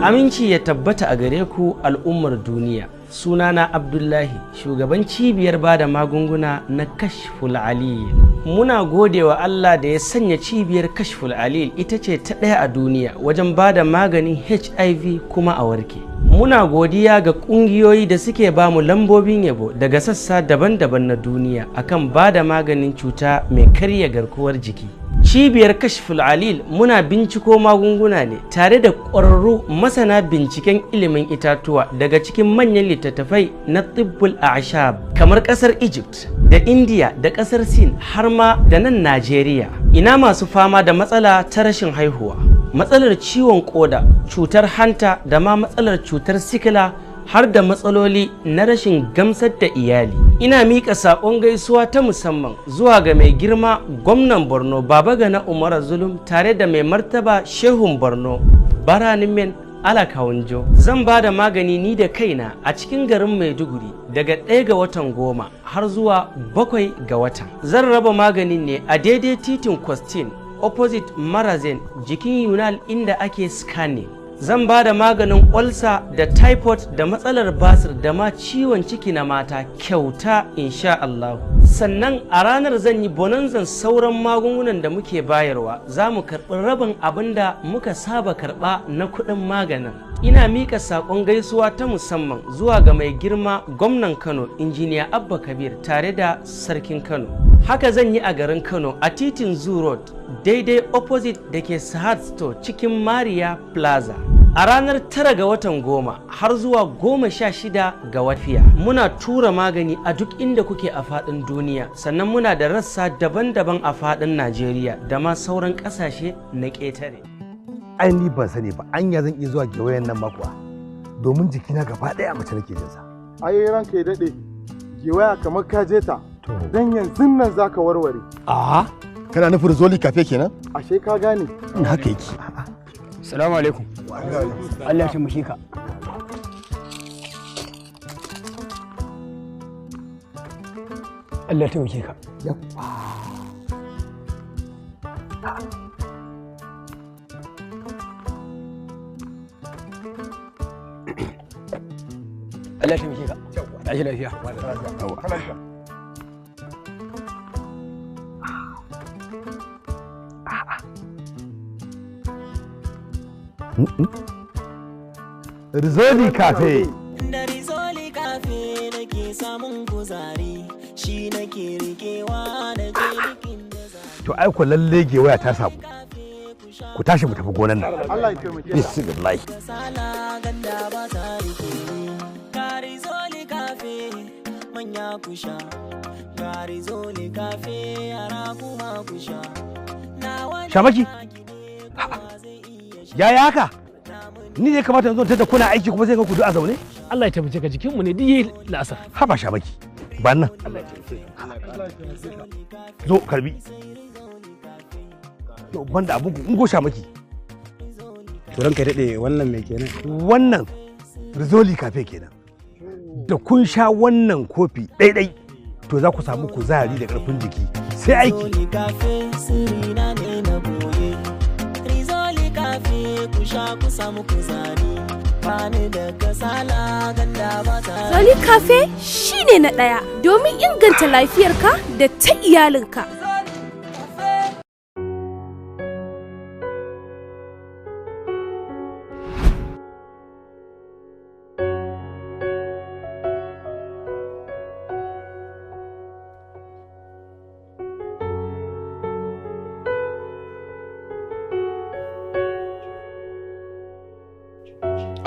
Aminci ya tabbata a gare ku, al'ummar duniya. Sunana Abdullahi, shugaban cibiyar bada magunguna na Kashful Alil. Muna godewa Allah da ya sanya cibiyar Kashful Alil ita ce ta ɗaya a duniya wajen bada maganin HIV kuma a warke. Muna godiya ga ƙungiyoyi da suke bamu lambobin yabo daga sassa daban-daban na duniya akan bada maganin cuta mai karya garkuwar jiki. Cibiyar Kashful Alil muna binciko magunguna ne tare da ƙwararru masana binciken ilimin itatuwa daga cikin manyan littattafai na tibbul a'shab, kamar ƙasar Egypt da India da ƙasar Sin, har ma da nan Najeriya. Ina masu fama da matsala ta rashin haihuwa, matsalar ciwon koda, cutar hanta, da ma matsalar cutar sikila, har da matsaloli na rashin gamsar da iyali. Ina miƙa saƙon gaisuwa ta musamman zuwa ga mai girma gwamnan Borno, Baba Gana Umar Zulum, tare da mai martaba Shehun Borno, Baranin Men Alakawunjo. Zan ba da magani ni da kaina a cikin garin Maiduguri daga 1 ga watan 10 har zuwa 7 ga watan. Zan raba maganin ne a daidai titin Kwastin, opposite Marazen, jikin Yunal inda ake scanning. Zan ba da maganin olsa da typhoid da matsalar basir da ma ciwon ciki na mata kyauta, insha Allah. Sannan a ranar zan yi bonanzan sauran magungunan da muke bayarwa. Za mu karɓi rabin abin da muka saba karɓa na kuɗin maganin. Ina miƙa saƙon gaisuwa ta musamman zuwa ga mai girma gwamnan Kano, Injiniya Abba Kabir, tare da Sarkin Kano. Haka zan yi a garin Kano a titin Zoo Road, daidai opposite da ke Sahad Store, cikin Maria Plaza, a ranar 9 ga watan 10 har zuwa 16 ga wafiya. Muna tura magani a duk inda kuke a faɗin duniya. Sannan muna da rassa daban-daban a faɗin Najeriya da ma sauran ƙasashe na ƙetare. Ai ni ban sani ba, anya zan iya zuwa gewayen nan makuwa, domin jikina gaba ɗaya mace nake jin sa. Ai ranka ya daɗe, gewaya kamar ka je ta, dan yanzu nan zaka warware. A kana nufin Rizoli Cafe kenan? Ashe ka gane. In haka yake. Salamu alaikum. Allah ya taimake ka. Allah ya taimake ka. Yawwa. Allah ya taimake ka. Tashi lafiya. Yawwa. Rizoli Cafe. Da Rizoli Cafe nake samun kuzari, shi nake rikewa da je da za. To ai ko lalle gewaya ta samu. Ku tashi mu tafi gonan nan. Allah ya taimake ka. Bismillah. Kasala ganda ba ta rike ni. Ga Rizoli Cafe, manya ku sha. Ga Rizoli Cafe, yara kuma ku sha. Nawa ne, Shamaki. naki ne, kowa zai iya sha. Yaya haka? Ni ne kamata yanzu da kuna aiki, kuma sai ga ku duk a zaune? Allah ya taimake ka, jikinmu ne duk yayi la'asar. Haba Shamaki. Ba nan. Allah ya taimake ka. Zo karbi. To banda abun ku, in go Shamaki. To ranka ya daɗe, wannan mai kenan? Wannan Rizoli Cafe kenan. Da kun sha wannan kofi ɗaiɗai, to za ku samu kuzari da ƙarfin jiki. Sai aiki. Rizoli Cafe sirrina ne na boye. Rizoli Cafe, ku sha ku samu kuzari. Bani da kasala ganda ba ta Zoli Cafe shine na ɗaya domin inganta lafiyarka da ta iyalinka.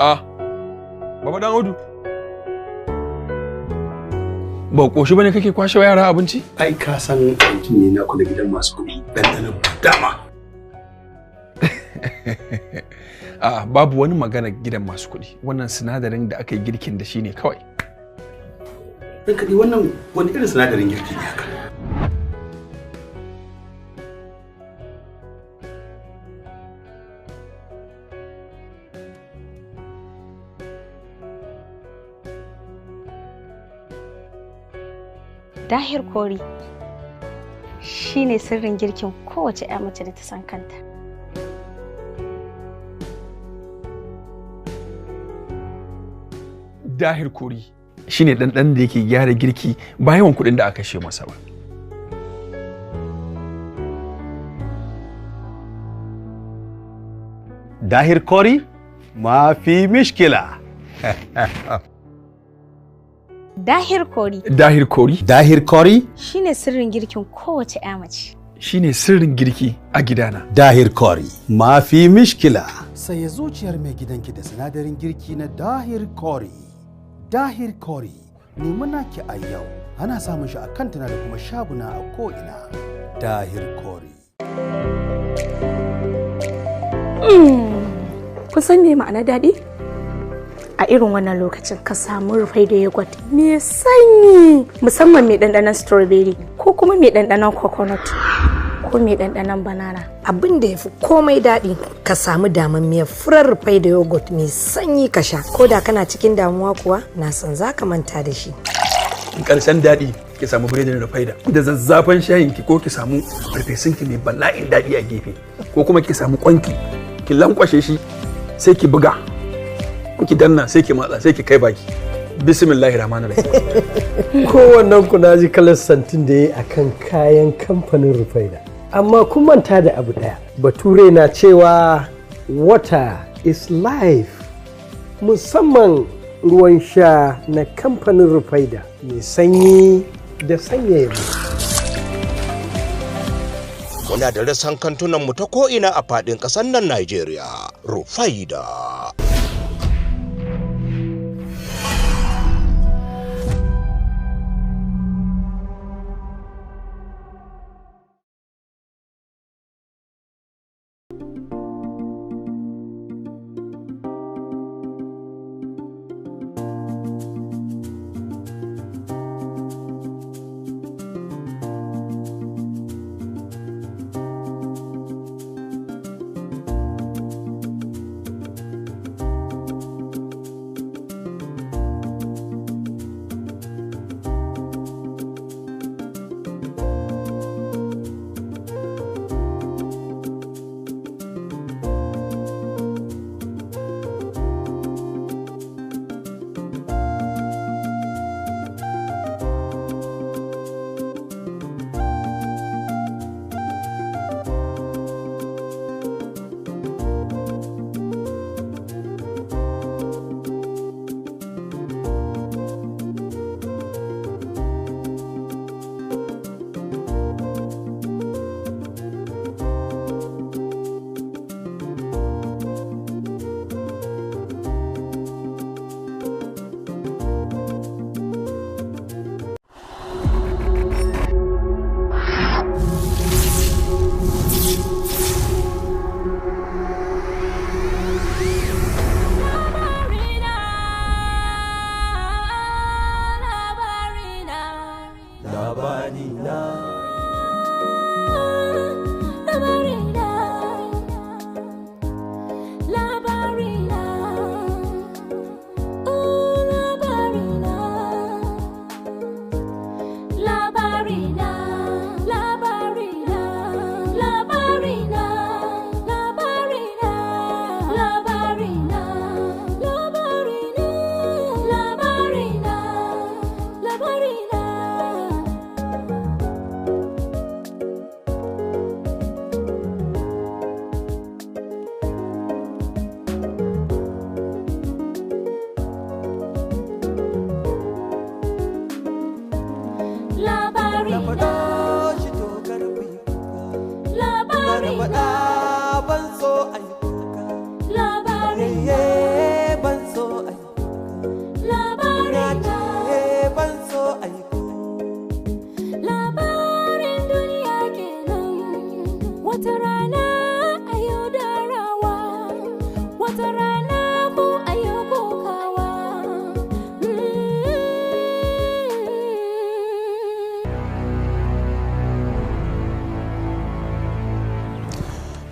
Ah, Baba Dan Audu. Ba koshi bane kake kwashe wa yara abinci? Ai ka san abincin ne na kula gidan masu kuɗi, ɗanɗanon dama. Ah, babu wani magana gidan masu kuɗi. Wannan sinadarin da aka yi girkin da shi ne kawai. Ɗan kaɗi, wannan wani irin sinadarin girki ne haka? Dahir kori shine sirrin girkin kowace 'ya mace da ta san kanta. Dahir Kori shine ɗanɗan da yake gyara girki ba yawan kuɗin da aka kashe masa ba. Dahir Kori ma fi mishkila. Dahir Kori. Dahir Kori. Dahir Kori shine sirrin girkin kowace ƴa mace. Shine sirrin girki a gidana. Dahir Kori ma fi mishkila. Saye zuciyar mai gidanki da sinadarin girki na Dahir Kori. Dahir Kori nemi naki a yau. Ana samun shi a kantuna da kuma shaguna a ko'ina. Dahir Kori. Kun san me ma'ana daɗi? A irin wannan lokacin ka samu rufai da yogurt mai sanyi, musamman mai ɗanɗanon strawberry ko kuma mai ɗanɗanon coconut ko mai ɗanɗanon banana. Abin da ya fi komai daɗi ka samu damammiyar furar rufai da yogurt mai sanyi ka sha, ko da kana cikin damuwa kuwa na san za ka manta da shi. Karshen daɗi ki samu biredin rufaida da zazzafan shayin ki, ko ki samu farfesun ki mai bala'in daɗi a gefe, ko kuma ki samu kwanki ki lankwashe shi sai ki buga ko ki danna sai ki matsa sai ki kai baki. Bismillahir rahmanir rahim. Kowannen ku na ji kalar santin da ya yi akan kayan kamfanin Rufaida, amma kun manta da abu ɗaya. Bature na cewa water is life, musamman ruwan sha na kamfanin Rufaida mai sanyi da sanyaya. Muna da rassan kantunan mu ta ko'ina a faɗin ƙasar nan Najeriya. Rufaida.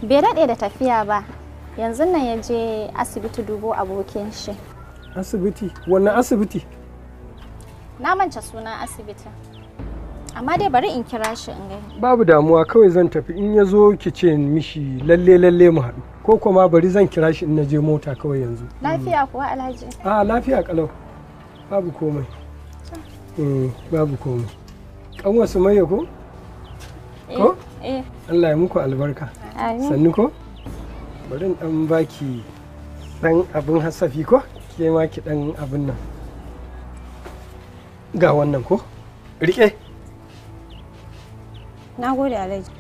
Bai daɗe da tafiya ba, yanzu nan ya je asibiti dubo abokin shi. Asibiti? Wannan asibiti? Na mance sunan asibitin, amma dai bari in kira shi in gani. Babu damuwa, kawai zan tafi. In ya zo ki ce mishi lalle lalle mu haɗu, ko kuma bari zan kira shi in na je mota kawai yanzu. Lafiya kuwa, Alhaji? A lafiya kalau. Babu komai. Babu komai. Kanwar Sumayya ko? Ko? Eh. Allah ya muku albarka. Amin. Sannu ko? Bari in dan baki dan abin hasafi ko? Ke ma ki dan abin nan. Ga wannan ko? Rike. Na gode Alhaji.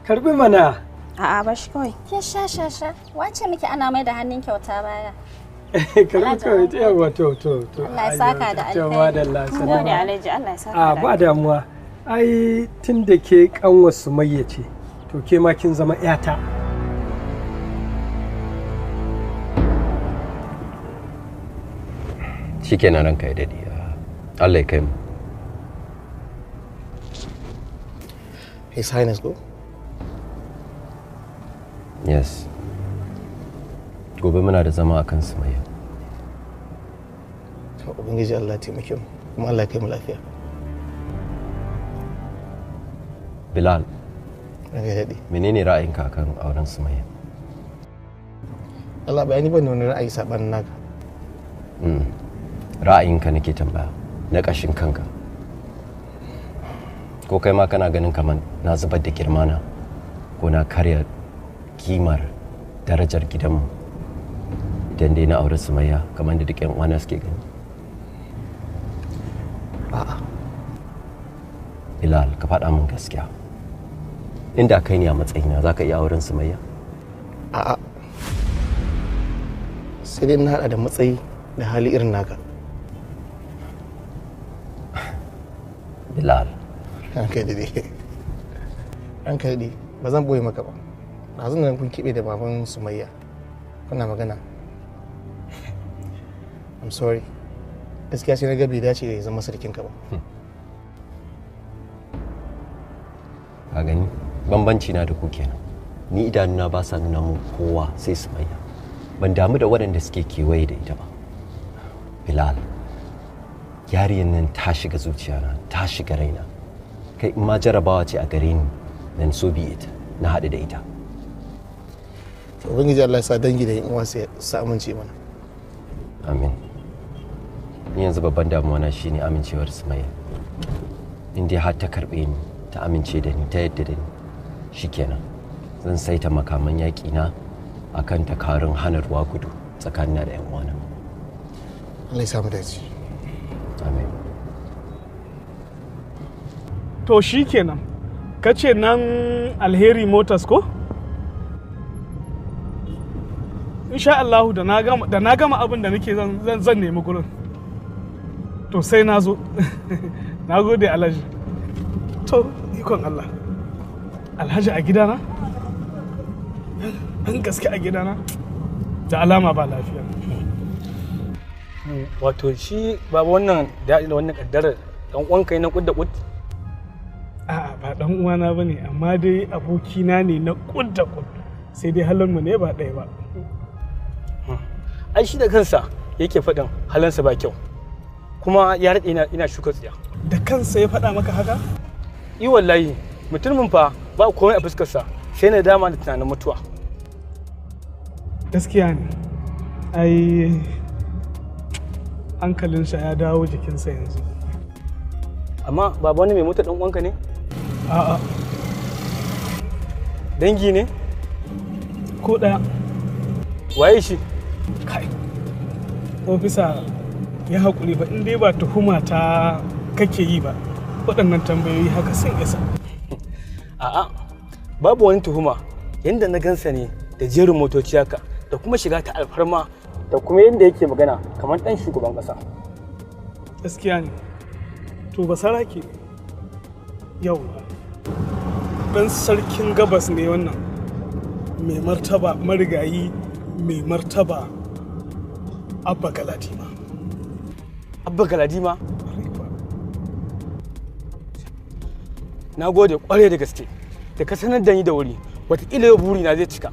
Karbi mana. A'a ba shi kawai. Ke sha sha sha. Wace miki ana mai da hannun kyauta baya. Karbi kawai, yawa, to to to. Allah ya saka da To alkhairi. madalla. Mun gode Alhaji, Allah ya saka A da ba damuwa. Ai tun da ke kanwar Sumayya ce, to ke ma kin zama 'yata. Shikenan, ranka ya dade. Allah ya kai mu. His Highness go? Yes, gobe muna da zama akan Sumayya. To, Ubangiji Allah ya taimake mu kuma Allah ya kai mu lafiya. Bilal. Ranka ya daɗe. Menene ra'ayinka akan auren Sumayya? Allah bayani ban da wani ra'ayi saɓanin naka. Ra'ayinka nake tambaya, na ƙashin kanka. Ko kai ma kana ganin kamar na zubar da girmana ko na karya kimar darajar gidanmu idan dai na aure Sumayya kamar da duk 'yan uwana suke gani? A'a. Bilal, ka faɗa min gaskiya, inda kai ne a matsayina, za ka iya auren Sumayya? A'a. Sai dai na haɗa da matsayi da hali irin naka. Bilal. Ranka ya daɗe. Ranka ya daɗe, ba zan boye maka ba. Ɗazun nan kun keɓe da baban Sumayya. Kuna magana. I'm sorry. Gaskiya sai na ga bai dace da ya zama sarkinka ba. Ka gani, bambanci na da ku kenan. Ni idanuna ba sa nuna mun kowa sai Sumayya. Ban damu da waɗanda suke kewaye da ita ba. Bilal, yariyar nan ta shiga zuciyana, ta shiga raina. Kai, in ma jarabawa ce a gare ni, then so be it, na haɗu da ita. To, Ubangiji Allah ya sa dangi da 'yan uwa su amince mana. Amin. Ni yanzu babban damuwa na shine amincewar Sumayya. In dai har ta karɓe ni, ta amince da ni, ta yadda da ni, shikenan zan saita makaman yaƙi na akan dakarun hana ruwa gudu tsakanina da 'yan uwana. Allah ya samu dace. Amin. To shi kenan, ka ce nan Alheri Motors ko? Insha Allahu da na gama abin da nake zan nemi gurin. To sai na zo. Na gode, Alhaji. To, ikon Allah. Alhaji a gidana? An gaske a gidana? Da alama ba lafiya. Wato shi baba, wannan daɗi da wannan kaddarar, dan uwanka ne na kud da kud? A'a, ba dan uwana bane, amma dai abokina ne na kud da kud. Sai dai halin mu ne ba ɗaya ba. Ai shi da kansa yake faɗin halinsa ba kyau, kuma ya daɗe ina shuka tsiya. Da kansa ya faɗa maka haka? I wallahi, mutumin fa ba komai a fuskarsa sai na dama da tunanin mutuwa. Gaskiya ne. Ai hankalinsa ya dawo jikinsa yanzu. Amma baba, wani mai mota dan uwanka ne? A'a. Dangi ne? Ko ɗaya. Waye shi? Kai. Ofisa, ya haƙuri ba, in dai ba tuhuma ta kake yi ba, waɗannan tambayoyi haka sun isa. A'a, babu wani tuhuma. Yanda na gansa ne da jerin motoci haka, da kuma shiga ta alfarma, da kuma yanda yake magana kamar ɗan shugaban ƙasa. Gaskiya ne. To, basarake. Yau. Ɗan sarkin gabas ne wannan. Mai martaba marigayi mai martaba Abba Galadima. Abba Galadima? Na gode kwarai da gaske da ka sanar da ni da wuri, wataƙila yau buri na zai cika.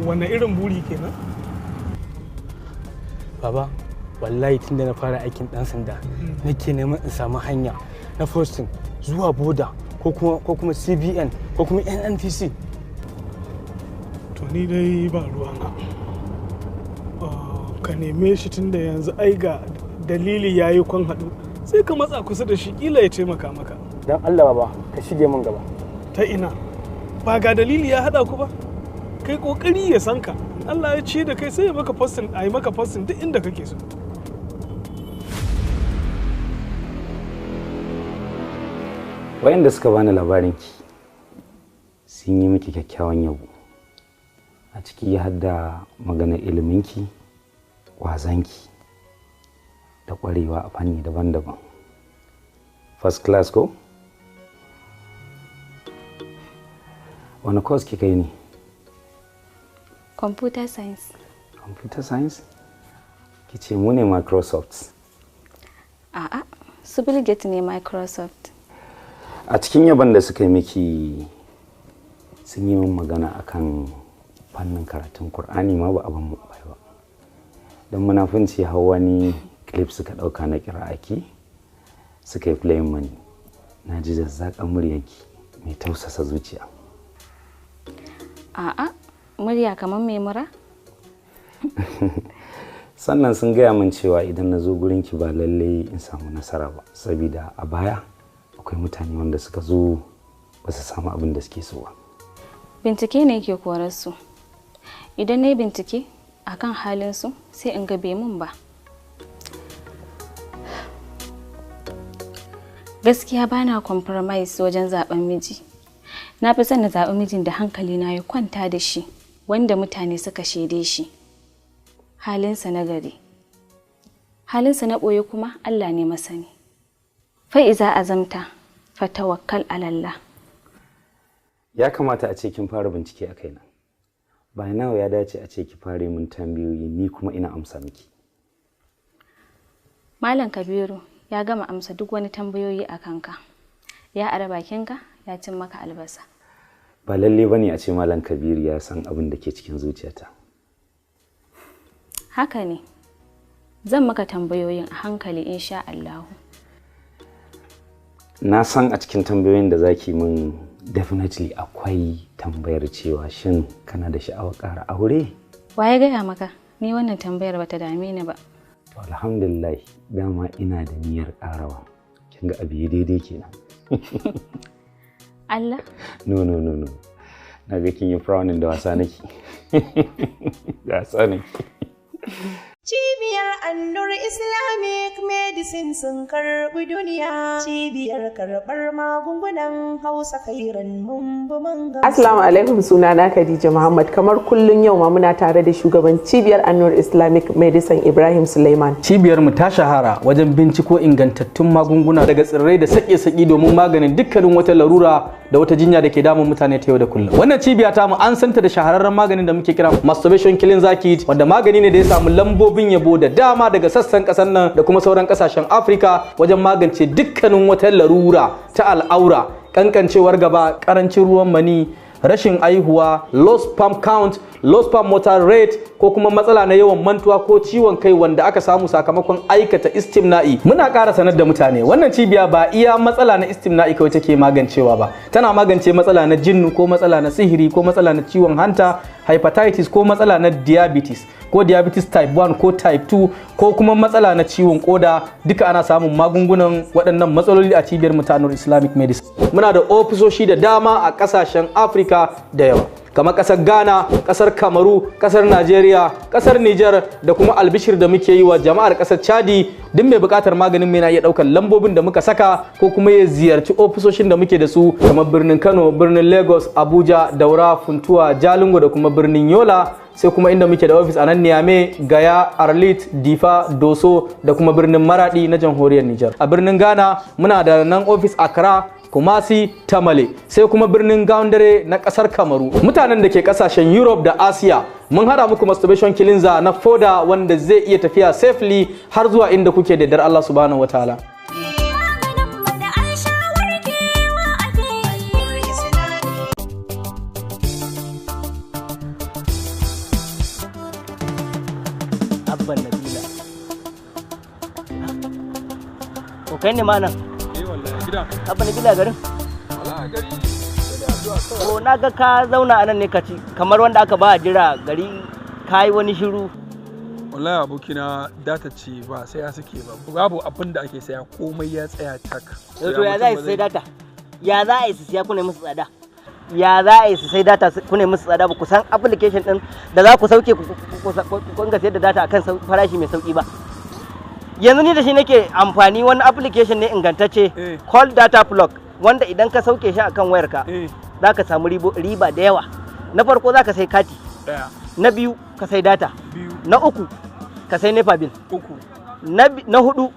Wanne irin buri kenan? Baba, wallahi tun da na fara aikin ɗan sanda nake neman in samu hanya na posting zuwa boda ko kuma CBN ko kuma NNPC. To, ni dai ba ruwana. Ka neme shi, tun da yanzu ai ga Dalili yayi kun haɗu, sai ka matsa kusa da shi, kila ya taimaka maka. Dan Allah baba, ka shige min gaba. Ta ina? Ba ga dalili ya haɗa ku ba? Kai kokari ya san ka. Allah ya ce da kai sai ya maka posting, a yi maka posting duk inda kake so. Wayanda suka bani labarinki sun yi miki kyakkyawan yabo, a ciki har da maganar iliminki, ƙwazonki da ƙwarewa a fanni daban-daban. First class ko? Wani course kika yi ne? Computer science. Computer science? Ki ce mu ne Microsoft. A'a, su Bill Gates ne Microsoft. A cikin yabon da suka yi miki, sun yi min magana akan fannin karatun Kur'ani ma ba abin mu bai ba. Don munafunci hau wani clip suka ɗauka na kira'aki suka yi playing mani. Na ji zazzaƙan muryarki mai tausasa zuciya. A'a, murya kamar mai mura? Sannan sun gaya min cewa idan na zo gurinki ba lallai in samu nasara ba, saboda a baya akwai mutane wanda suka zo ba su samu abin da suke so ba. Bincike ne ke korar su. Idan na yi bincike akan halin su sai in ga bai mun ba. Gaskiya bana compromise wajen zaben miji. Na fi son na zaɓi mijin da hankali na ya kwanta da shi, wanda mutane suka shaide shi. Halinsa na gari. Halinsa na ɓoye kuma Allah ne masani. Fa'iza azamta, fatawakkal alallah. Ya kamata a ce kin fara bincike a kaina. By now ya dace a ce ki fara min tambayoyi, ni kuma ina amsa miki. Malam Kabiru ya gama amsa duk wani tambayoyi a kanka. Ya ara bakinka, ya cin maka albasa. Ba lalle bane a ce Malam Kabiru ya san abin da ke cikin zuciyata. Haka ne. Zan maka tambayoyin a hankali insha Allahu. Na san a cikin tambayoyin da zaki min definitely akwai tambayar cewa shin kana da sha'awar ƙara aure? Wa ya gaya maka? Ni wannan tambayar bata dame ni ba. To alhamdulillah, dama ina da niyyar ƙarawa. Kin ga abu ya daidai kenan. Allah? No, no, no, no. Na ga kin yi frowning, da wasa nake. Da wasa nake. Cibiyar Annur Islamic Medicine sun karɓi duniya. Cibiyar karɓar magungunan Hausa kairan mun bi mun gamsu. Assalamu alaikum, sunana Khadija Muhammad, kamar kullun yau ma muna tare da shugaban cibiyar Annur Islamic Medicine, Ibrahim Suleiman. Cibiyar mu ta shahara wajen binciko ingantattun magunguna daga tsirrai da sake-saki domin maganin dukkanin wata larura da wata jinya da ke damun mutane ta yau da kullum. Wannan cibiya ta mu an santa da shahararren maganin da muke kira masturbation cleanser kit, wanda magani ne da ya samu lambobin yabo da dama daga sassan kasar nan da kuma sauran kasashen Afirka wajen magance dukkanin wata larura ta al'aura, kankancewar gaba, karancin ruwan mani, rashin aihuwa, low sperm count, low sperm motor rate, ko kuma matsala na yawan mantuwa ko ciwon kai wanda aka samu sakamakon aikata istimna'i. Muna ƙara sanar da mutane, wannan cibiya ba iya matsala na istimna'i kawai take magancewa ba. Tana magance matsala na jinnu ko matsala na sihiri ko matsala na ciwon hanta, hepatitis, ko matsala na diabetes ko diabetes type 1 ko type 2, ko kuma matsala na ciwon koda. Duka ana samun magungunan waɗannan matsaloli a cibiyar mu ta Annur Islamic Medicine. Muna da ofisoshi da dama a ƙasashen Afirka da yawa, kamar ƙasar Ghana, ƙasar Kamaru, ƙasar Najeriya, ƙasar Nijar, da kuma albishir da muke yi wa jama'ar ƙasar Chadi. Duk mai buƙatar maganin mai na iya ɗaukar lambobin da muka saka ko kuma ya ziyarci ofisoshin da muke da su, kamar birnin Kano, birnin Lagos, Abuja, Daura, Funtuwa, Jalingo da kuma birnin Yola, sai kuma inda muke da ofis a nan Niamey, Gaya, Arlit, Difa, Doso da kuma birnin Maradi na jamhuriyar Nijar. A birnin Ghana muna da nan ofis Accra, Kumasi, Tamale, sai kuma birnin Gaundare na kasar Kamaru. Mutanen da ke kasashen Europe da Asia, mun hada muku masturbation cleanser na foda wanda zai iya tafiya safely har zuwa inda kuke da dar Allah subhanahu wataala. Abban Nabila. Ko kai ne ma nan? Eh wallahi, gida. Abban Nabila, garin? Wallahi gari sai dai addu'a kawai. Ko na ga ka zauna a nan ne ka ci kamar wanda aka ba jira gari, ka yi wani shiru. Wallahi abokina, data ce ba sai ya suke ba. Babu abin da ake saya, komai ya tsaya tak. To ya za a sai data? Ya za a yi su siya kuna musu tsada? Ya za a yi su sai data kuna musu tsada? Ba ku san application din da za ku sauke ku ga sayar da data akan farashi mai sauki ba. Yanzu ni da shi nake amfani, wani application ne ingantacce, call data plug, wanda idan ka sauke shi akan wayarka za ka samu riba da yawa. Na farko za ka sai kati, na biyu ka sai data, na uku ka sai NEPA bill, na hudu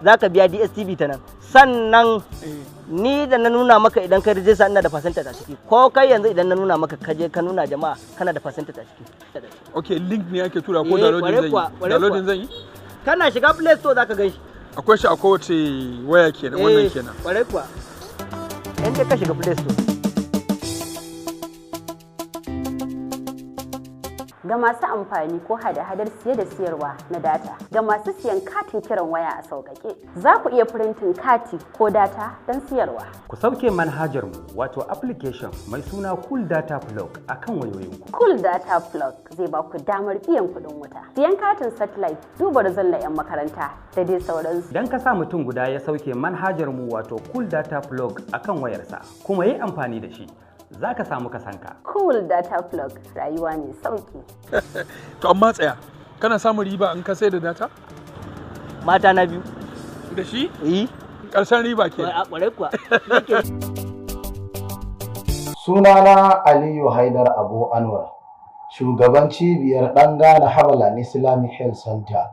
za ka biya DSTV ta nan. Sannan ni da na nuna maka, idan ka rijista ina da percentage a ciki. Ko kai yanzu idan na nuna maka, ka je ka nuna jama'a, kana da percentage a ciki. Okay, link ne ake tura ko downloading zan yi? Downloading zan yi. Kana shiga Play Store zaka gan shi. Akwai shi a kowace waya kenan wannan kenan? Kwarai kuwa, in dai ka shiga Play Store. Ga masu amfani ko hada-hadar siye da siyarwa na data, ga masu siyan katin kiran waya a sauƙaƙe, za ku iya firintin kati ko data don siyarwa. Ku sauke manhajar mu, wato application mai suna Cool Data Plug, akan wayoyinku. Cool Data Plug zai ba ku damar biyan kuɗin wuta, siyan katin satellite, duba rizon 'yan makaranta da dai sauransu. Idan ka sa mutum guda ya sauke manhajar mu, wato Cool Data Plug, akan wayarsa kuma yi amfani da shi, za ka samu kasanka. Cool Data Plug, rayuwa mai sauki. To amma tsaya, kana samun riba in ka sai da data? Mata na biyu. Da shi? Eh. Karshen riba ke. Kwarai kuwa. Sunana Aliyu Haidar Abu Anwar, shugaban cibiyar ɗan Ghana Habalan Islamic Health Center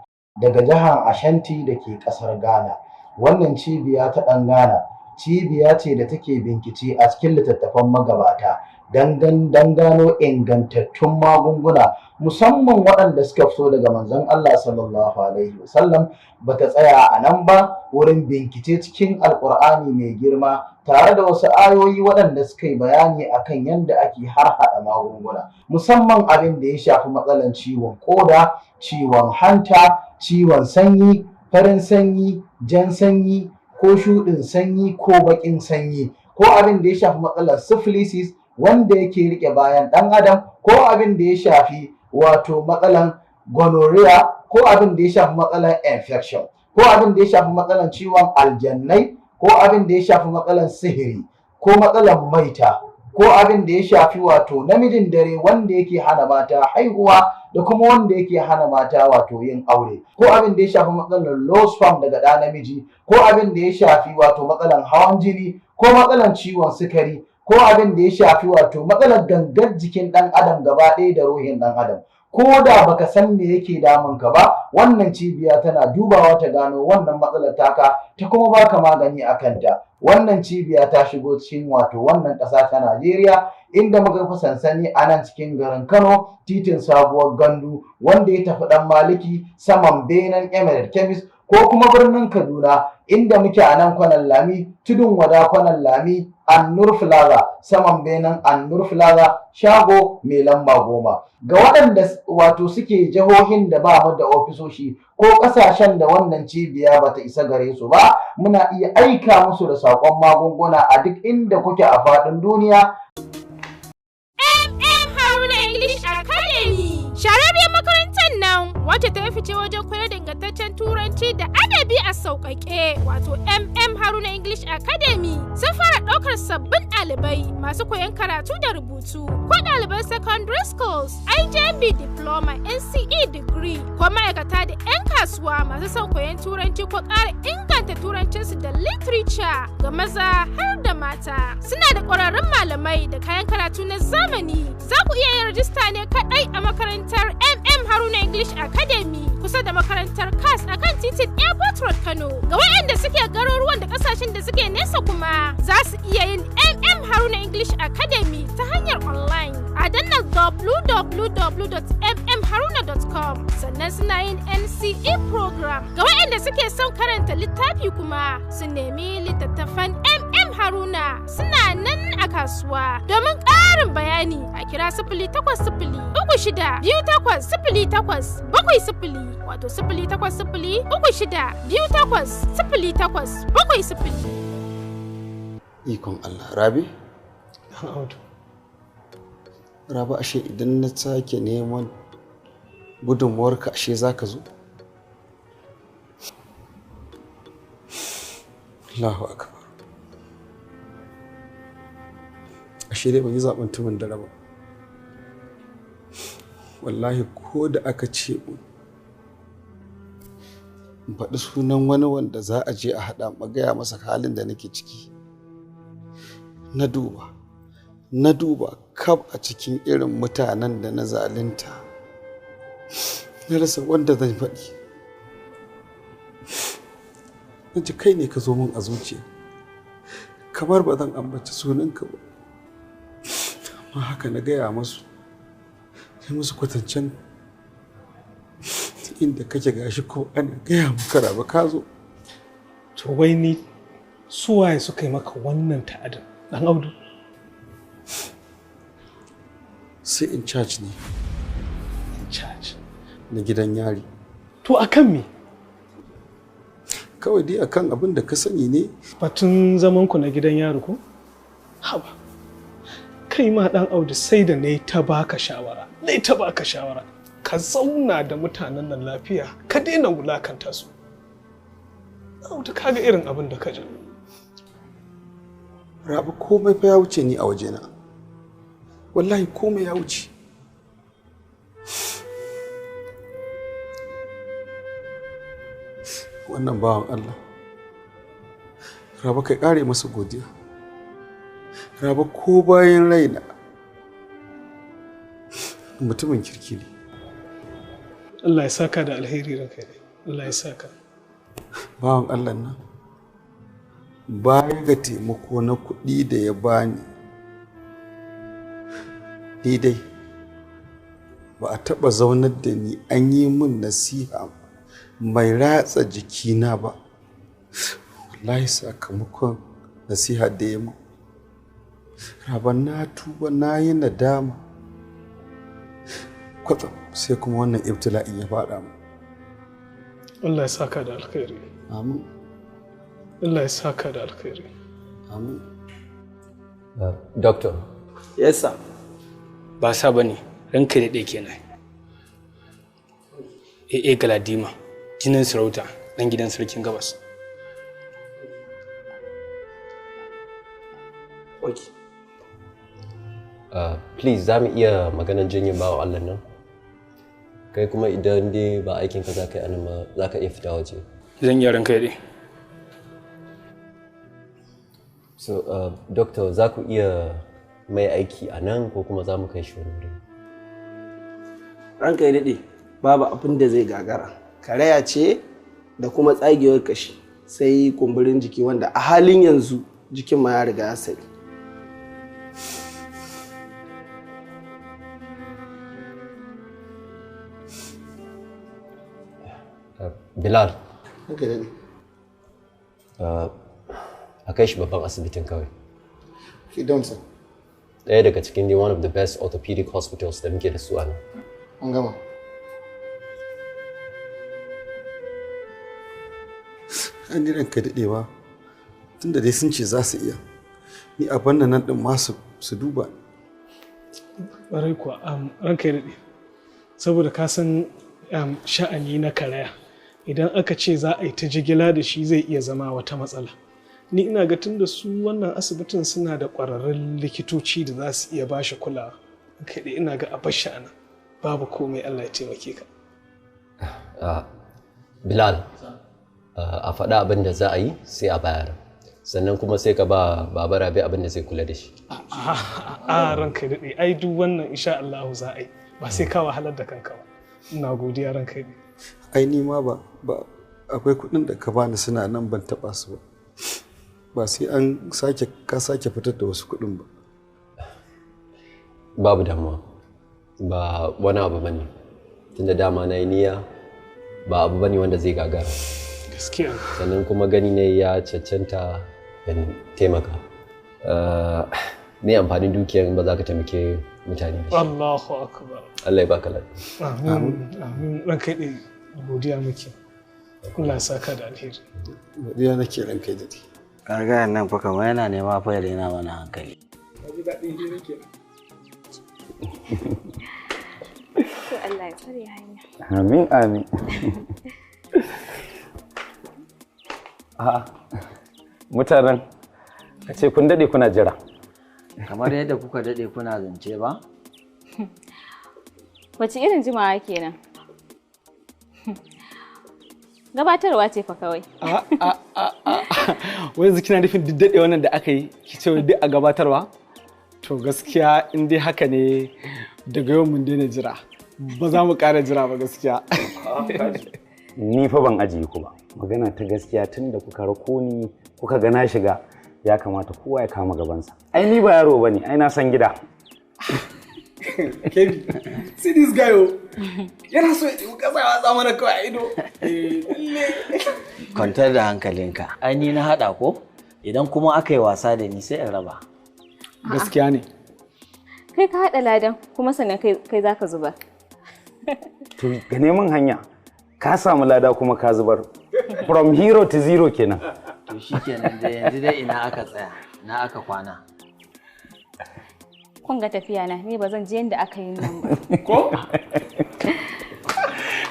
daga jihar Ashanti da ke ƙasar Ghana. Wannan cibiya ta ɗan Ghana cibiya ce da take bincike a cikin littattafan magabata don gano ingantattun magunguna, musamman waɗanda suka fito daga manzon Allah sallallahu alaihi wasallam. Bata tsaya a nan ba, wurin bincike cikin Alƙur'ani mai girma tare da wasu ayoyi waɗanda suka yi bayani akan yadda ake harhaɗa magunguna, musamman abin da ya shafi matsalan ciwon koda, ciwon hanta, ciwon sanyi, farin sanyi, jan sanyi, ko shuɗin sanyi, ko baƙin sanyi, ko abin da ya shafi matsalar syphilis wanda yake riƙe bayan ɗan adam, ko abin da ya shafi wato matsalan gonorrhea, ko abin da ya shafi matsalan infection, ko abin da ya shafi matsalan ciwon aljannai, ko abin da ya shafi matsalan sihiri, ko matsalan maita, ko abin da ya shafi wato namijin dare wanda yake hana mata haihuwa da kuma wanda yake hana mata wato yin aure, ko abin da ya shafi matsalar low sperm daga ɗa namiji, ko abin da ya shafi wato matsalan hawan jini, ko matsalan ciwon sukari, ko abin da ya shafi wato matsalar gangar jikin ɗan adam gaba ɗaya da ruhin ɗan adam. Ko da baka san me yake damun ka ba, wannan cibiya tana dubawa ta gano wannan matsalar taka ta kuma baka magani a kanta. Wannan cibiya ta shigo cikin wato wannan ƙasa ta Najeriya, inda muka fi sansani a nan cikin garin Kano, titin Sabuwar Gandu wanda ya tafi Dan Maliki, saman benen Emirate Chemist, ko kuma birnin Kaduna inda muke a nan Kwanan Lami, Tudun Wada, Kwanan Lami, Annur Plaza, saman benen Annur Plaza, shago mai lamba 10. Ga waɗanda wato suke jihohin da ba mu da ofisoshi ko ƙasashen da wannan cibiya bata isa gare su ba, muna iya aika musu da saƙon magunguna a duk inda kuke a faɗin duniya. MM Haruna English Academy. Shararriyar makarantar nan wacce ta yi fice wajen koyar da ingantaccen turanci da adabi a sauƙaƙe, wato MM Haruna English Academy, sun fara ɗaukar sabbin ɗalibai masu koyon karatu da rubutu ko ɗaliban secondary schools, IJB diploma, NCE degree, ko ma'aikata da 'yan kasuwa masu son koyon turanci ko ƙara inganta turancinsu da literature, ga maza har da mata. Suna da ƙwararrun malamai da kayan karatu na zamani. Za ku iya yin rajista ne kaɗai a makarantar MM Haruna English Academy kusa da makarantar CAS a kan titin Airport Road, Kano. Ga waɗanda suke garuruwan da ƙasashen da suke nesa kuma, za su iya yin MM Haruna English Academy ta hanyar online a danna www.mmharuna.com. Sannan suna yin NCE program. Ga waɗanda suke son karanta littafi kuma, su nemi littattafan MM Haruna, suna nan a kasuwa. Domin ƙarin bayani a kira 08036280870, wato 08036280870. Ikon Allah, Rabi? Rabi, ashe idan na sake neman Gudunmuwarka ashe za ka zo? Allahu akbar. Ashe dai ban yi zaɓen tumin dare ba. Wallahi ko da aka ce in faɗi sunan wani wanda za a je a haɗa magaya masa halin da nake ciki. Na duba kaf a cikin irin mutanen da na zalunta. Na rasa wanda zan faɗi. Na ji kai ne ka zo min a zuciya. Kamar ba zan ambaci sunanka ba. Amma haka na gaya masu. Sai musu kwatancen inda kake gashi ko ana gaya maka Rabe ka zo. To wai ni su waye suka yi maka wannan ta'adin dan Audu? Sai in charge ne. In charge? Na gidan yari. To akan me? Kawai dai akan abin da ka sani ne. Batun zaman ku na gidan yari ko? Haba. Kai ma dan Audu sai da nayi ta baka shawara. Nayi ta baka shawara. Ka zauna da mutanen nan lafiya, ka daina wulakanta su. Audu kaga irin abin da ka ji. Rabi komai fa ya wuce ni a wajena. Wallahi komai ya wuce. Wannan bawan Allah. Rabi kai kare masa godiya. Rabi ko bayan raina mutumin kirki ne. Allah ya saka da alheri ranka ne. Allah ya saka. Bawan Allah nan baya ga taimako na kuɗi da ya bani, ni dai ba a taɓa zaunar da ni an yi min nasiha mai ratsa jikina ba. Wallahi sakamakon nasiha da ya min, Rabe na tuba na yi nadama. Kwatsam sai kuma wannan ibtila'in ya faɗa mu. Allah ya saka da alkhairi. Amin. Allah ya saka da alkhairi. Amin. Doctor. Yes sir. Ba sa bane, ranka da ɗaya kenan. AA Galadima, jinin sarauta, ɗan gidan sarkin gabas. Okay. Please, za mu iya maganar jinyar bawan Allah nan? Kai kuma idan dai ba aikinka za ka yi anan ba, za ka iya fita waje. Zan iya ranka dai. So, doctor, za ku iya mai aiki a nan ko kuma za mu kai shi wani wuri? Ranka ya daɗe, babu abin da zai gagara. Karaya ce da kuma tsagewar kashi, sai kumburin jiki wanda a halin yanzu jikin ma ya riga ya sani. Bilal. Ranka ya daɗe. A kai shi babban asibitin kawai. Ki don sir. Ɗaya daga cikin the one of the best orthopedic hospitals da muke da su a nan. An gama. An yi ranka daɗewa tunda dai sun ce za su iya. Ni a banna nan ɗin ma su duba. Ƙwarai kuwa, ranka ya daɗe. Saboda ka san sha'ani na karaya. Idan aka ce za a yi ta jigila da shi zai iya zama wata matsala. Ni ina ga tunda su wannan asibitin suna da ƙwararrun likitoci da za su iya ba shi kulawa. Kai dai ina ga a bar shi a nan. Babu komai, Allah ya taimake ka. Bilal, a faɗa abin da za a yi sai a bayar. Sannan kuma sai ka ba Baba Rabi abin da zai kula da shi. A ranka daɗe, ai duk wannan insha Allah za a yi. Ba sai ka wahalar da kanka ba. Ina godiya ranka daɗe. Ai ni ma ba akwai kuɗin da ka bani suna nan ban taɓa su ba. Ba sai an sake ka sake fitar da wasu kuɗin ba. Babu damuwa. Ba wani abu bane. Tunda dama na yi niyya ba abu bane wanda zai gagara. Gaskiya. Sannan kuma gani ne ya cancanta in taimaka. Me amfanin dukiyar ba za ka taimake mutane ba. Allahu akbar. Allah ya baka lafiya. Amin. Amin. Ranka daɗe, godiya muke. Allah ya saka da alheri. Godiya nake ranka daɗe. Gargayan nan fa kamar yana nema fa ya raina mana hankali. Ji daɗin hira kenan. To Allah ya tsare hanya. Amin amin. A'a, mutanen, a ce kun daɗe kuna jira. Kamar yadda kuka daɗe kuna zance ba? Wace irin jimawa kenan? Gabatarwa ce fa kawai. Wai yanzu kina nufin duk daɗe wannan da aka yi, ki ce wai duk a gabatarwa? To gaskiya in dai haka ne, daga yau mun daina jira. Ba za mu ƙara jira ba gaskiya. Ni fa ban ajiye ku ba. Magana ta gaskiya, tun da kuka rako ni kuka ga na shiga, ya kamata kowa ya kama gabansa. Ai ni ba yaro bane, ai na san gida. Kebi, see this guy oh. Yana so ya ɗibi ƙasa ya watsa mana kawai a ido. Kwantar da hankalinka. Ai ni na haɗa ko? Idan kuma aka yi wasa da ni sai in raba. Gaskiya ne. Kai ka haɗa ladan kuma sannan kai za ka zubar. To ga neman hanya. Ka samu lada kuma ka zubar. From hero to zero kenan. To shikenan dai, yanzu dai ina aka tsaya, ina aka kwana. Kun ga tafiya na, ni ba zan je yadda aka yi nan ba. Ko?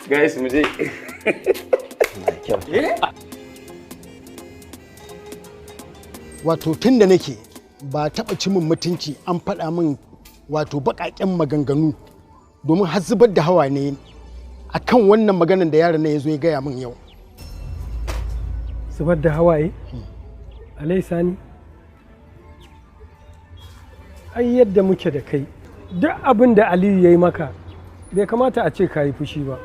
Guys, mu je. Wato tun da nake ba taɓa ci min mutunci an faɗa min wato baƙaƙen maganganu domin har zubar da hawa ne akan wannan maganan da yaron nan ya zo ya gaya min yau. Zubar da hawaye? Alai Sani, ai yadda muke da kai, duk abin da Aliyu ya yi maka bai kamata a ce ka yi fushi ba,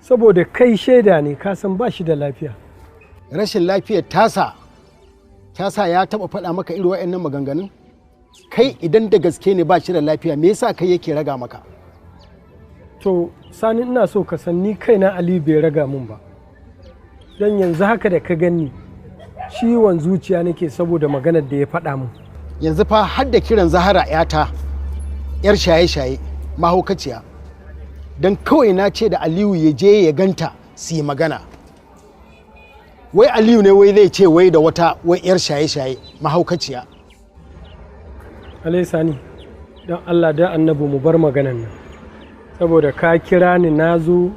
saboda kai shaida ne, ka san ba shi da lafiya. Rashin lafiyar tasa tasa ya taɓa faɗa maka irin waɗannan maganganun? Kai idan da gaske ne ba shi da lafiya, me yasa kai yake raga maka? To Sani, ina so ka san ni kaina Aliyu bai raga min ba, don yanzu haka da ka gani ciwon zuciya nake saboda maganar da ya faɗa min. Yanzu fa har da kiran Zahara yata yar shaye-shaye mahaukaciya, don kawai na ce da Aliyu ya je ya ganta su yi magana. Wai Aliyu ne wai zai ce wai da wata wai yar shaye-shaye mahaukaciya. Alai Sani, don Allah da annabi mu bar maganan nan, saboda ka kira ni na zo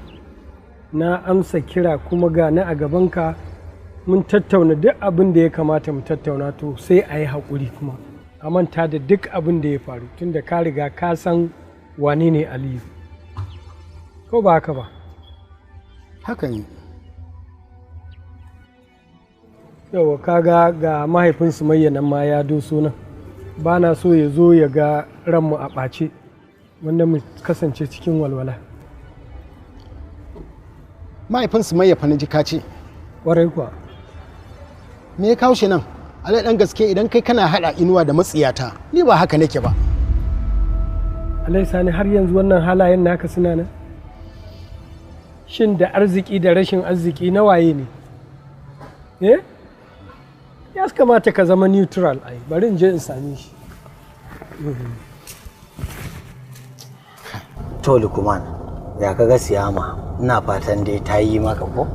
na amsa kira kuma ga ni a gabanka, mun tattauna duk abin da ya kamata mu tattauna, to sai a yi haƙuri kuma a manta da duk abin da ya faru, tunda ka riga ka san wane ne Aliyu, ko ba haka ba? Haka ne. Yawa, kaga ga mahaifin Sumayya nan ma ya doso nan, ba na so ya zo ya ga ranmu a ɓace, wanda mu kasance cikin walwala. Mahaifin Sumayya fa na ji ka ce. Ƙwarai kuwa. Me ya kawo shi nan? Alai dan gaske, idan kai kana haɗa inuwa da matsiyata, ni ba haka nake ba. Alai Sani, har yanzu wannan halayen naka suna nan? Shin da arziki da rashin arziki na waye ne? Eh? Ya kamata ka zama neutral ai, bari in je in same shi. To Lukman, ya kaga Siyama, ina fatan dai ta yi maka ko?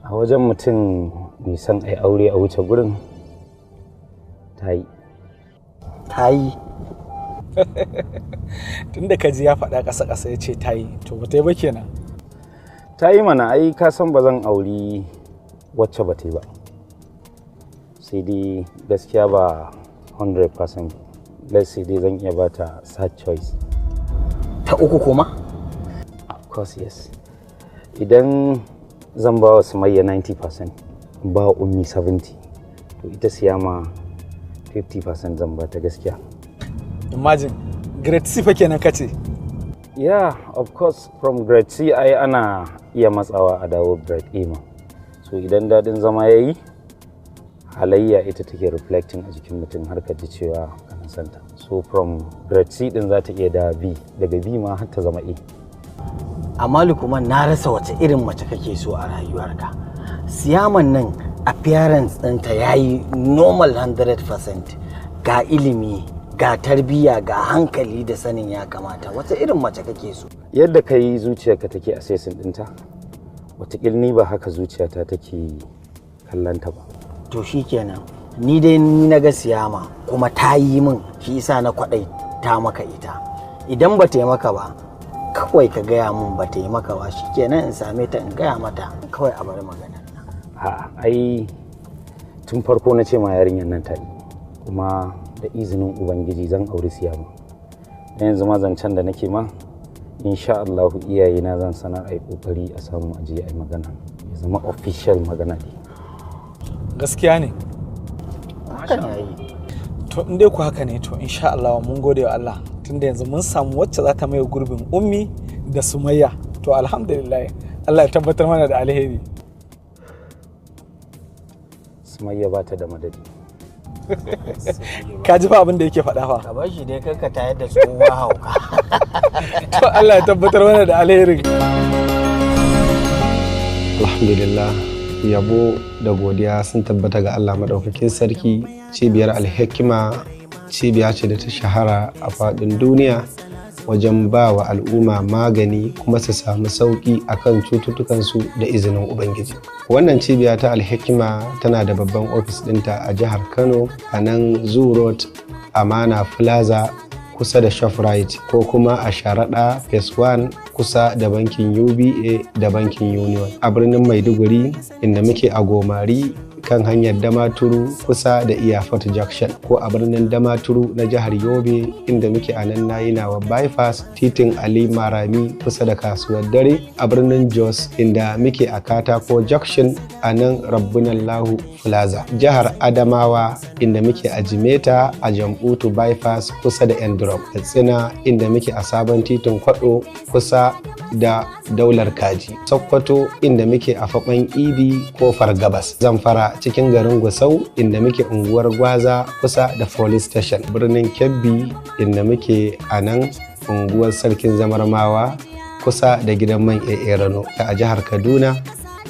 A wajen mutum mai son ai aure a wuce gurin, ta yi. Ta yi. Tun da kaji ya faɗa ƙasa-ƙasa ya ce ta yi, to ba ta yi ba kenan. Ta yi mana, ai ka san ba zan auri wacce ba ta yi ba. Sai dai gaskiya ba 100%, let's say dai zan iya ba ta third choice. Ta uku kuma? Of course yes. Idan zan ba wa Sumayya 90%, ba wa Ummi 70, to ita Siyama 50% zan ba ta gaskiya. Imagine, grade C fa kenan kace. Yeah, of course, from grade C ai ana iya matsawa a dawo grade A ma. So idan dadin zama ya yi, halayya ita take reflecting a jikin mutum har ka ji cewa kana santa. So from grade C din za ta iya da B, daga B ma har ta zama A. Amma Lukman, na rasa wace irin mace kake so a rayuwarka. Siyaman nan appearance ɗinta ya yi normal 100%, ga ilimi, ga tarbiyya, ga hankali da sanin ya kamata. Wace irin mace kake so? Yadda ka yi zuciyarka take assessing ɗinta, wataƙil ni ba haka zuciyata take kallonta ba. To shikenan, ni dai ni na ga Siyama kuma ta yi min, shi isa na kwaɗaita maka ita. Idan ba ta yi maka ba, Kawai ka gaya mun ba ta yi maka ba, shikenan in same ta in gaya mata kawai a bari magana. A'a, ai tun farko na ce ma yarinyar nan ta yi, kuma da izinin Ubangiji zan auri Siyama. Dan yanzu ma zancen da nake ma, insha Allah iyayena zan sanar, ai kokari a samu aje ai magana, ya zama official magana ne. Gaskiya ne. Haka ne ai. To in dai ku haka ne, to insha Allah mun gode wa Allah, tunda yanzu mun samu wacce za ta maye gurbin Ummi da Sumayya. To alhamdulillah, Allah ya tabbatar mana da alheri. Sumayya ba ta da madadi. Ka ji fa abin da yake faɗa fa. Ka bar shi dai, kar ka tayar da tsohuwa hauka. To Allah ya tabbatar mana da alheri. Alhamdulillah, yabo da godiya sun tabbata ga Allah maɗaukakin sarki. Cibiyar Alhikima cibiya ce da ta shahara a faɗin duniya wajen ba wa al'umma magani kuma su samu sauƙi akan cututtukansu da izinin Ubangiji. Wannan cibiya ta Alhikima tana da babban ofis ɗinta a jihar Kano a nan Zoo Road, Amana Plaza, kusa da Shoprite, ko kuma a Sharaɗa Phase 1, kusa da bankin UBA da bankin Union. A birnin Maiduguri, inda muke a Gomari, kan hanyar Damaturu, kusa da Iyafot Junction, ko a birnin Damaturu na jihar Yobe, inda muke a nan Nayinawa Bypass, titin Ali Marami, kusa da kasuwar dare. A birnin Jos, inda muke a Katako Junction, a nan Rabbunallahu Plaza. Jihar Adamawa, inda muke a Jimeta, a Jambutu Bypass, kusa da Endrop. Katsina, inda muke a sabon titin Kwado, kusa da Daular Kaji. Sokoto, inda muke a Faɓan Idi, Kofar Gabas. Zamfara, cikin garin Gusau, inda muke unguwar Gwaza, kusa da police station. Birnin Kebbi, inda muke a nan unguwar Sarkin Zamarmawa, kusa da gidan man AA Rano. A jihar Kaduna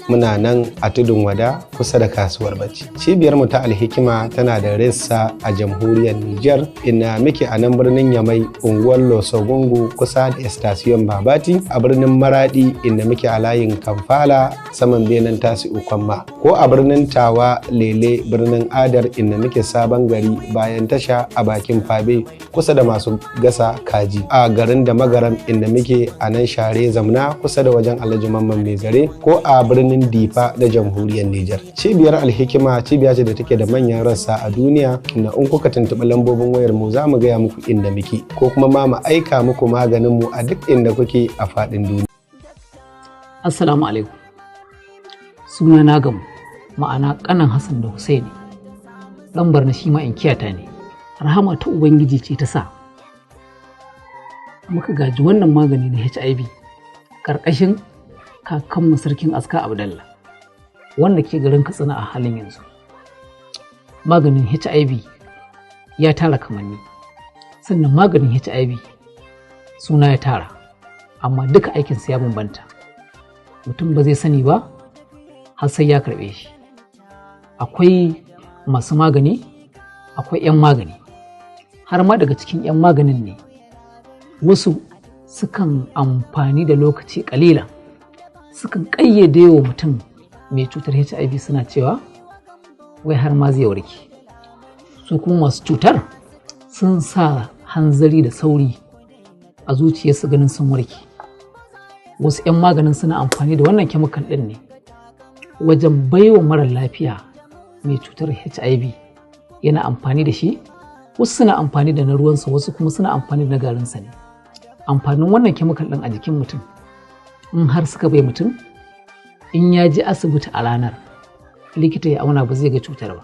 muna nan a Tudun Wada, kusa da kasuwar Bacci. Cibiyar mu ta Alhikima tana da ressa a jamhuriyar Niger, inda muke a nan birnin Yamai, unguwar Losogungu, kusa da Estasiyon Babati. A birnin Maradi, inda muke a layin Kamfala, saman benen Tasi Ukwamma, ko a birnin Tawa Lele, birnin Adar, inda muke sabon gari, bayan tasha, a bakin Fabe, kusa da masu gasa kaji. A garin da Magaram, inda muke a nan Share Zamna, kusa da wajen Alhaji Mamman Mai Zare, ko a birnin Difa na jamhuriyar Nijar. Cibiyar Alhikima cibiya ce da take da manyan rassa a duniya, inda in kuka tuntuɓi lambobin wayar mu za mu gaya muku inda muke, ko kuma ma mu aika muku maganin mu a duk inda kuke a faɗin duniya. Assalamu alaikum. Suna na Gamu, ma'ana kanan Hassan da Husaini. Dan Barna shi ma in kiyata ne. Rahama ta Ubangiji ce ta sa muka gaji wannan magani na HIV karkashin kakanmu Sarkin Aska Abdallah, wanda ke garin Katsina a halin yanzu. Maganin HIV ya tara kamanni, sannan maganin HIV suna ya tara, amma duka aikinsa ya bambanta. Mutum ba zai sani ba har sai ya karɓe shi. Akwai masu magani, akwai 'yan magani, har ma daga cikin 'yan maganin ne wasu sukan amfani da lokaci ƙalilan, sukan ƙayyade wa mutum mai cutar HIV, suna cewa wai har ma zai warke. Su kuma masu cutar sun sa hanzari da sauri a zuciyarsu ganin sun warke. Wasu 'yan maganin suna amfani da wannan chemical ɗin ne wajen baiwa mara lafiya mai cutar HIV yana amfani da shi. Wasu suna amfani da na ruwansa, wasu kuma suna amfani da na garinsa ne. Amfanin wannan chemical ɗin a jikin mutum, in har suka bai mutum, in ya je asibiti a ranar, likita ya auna, ba zai ga cutar ba.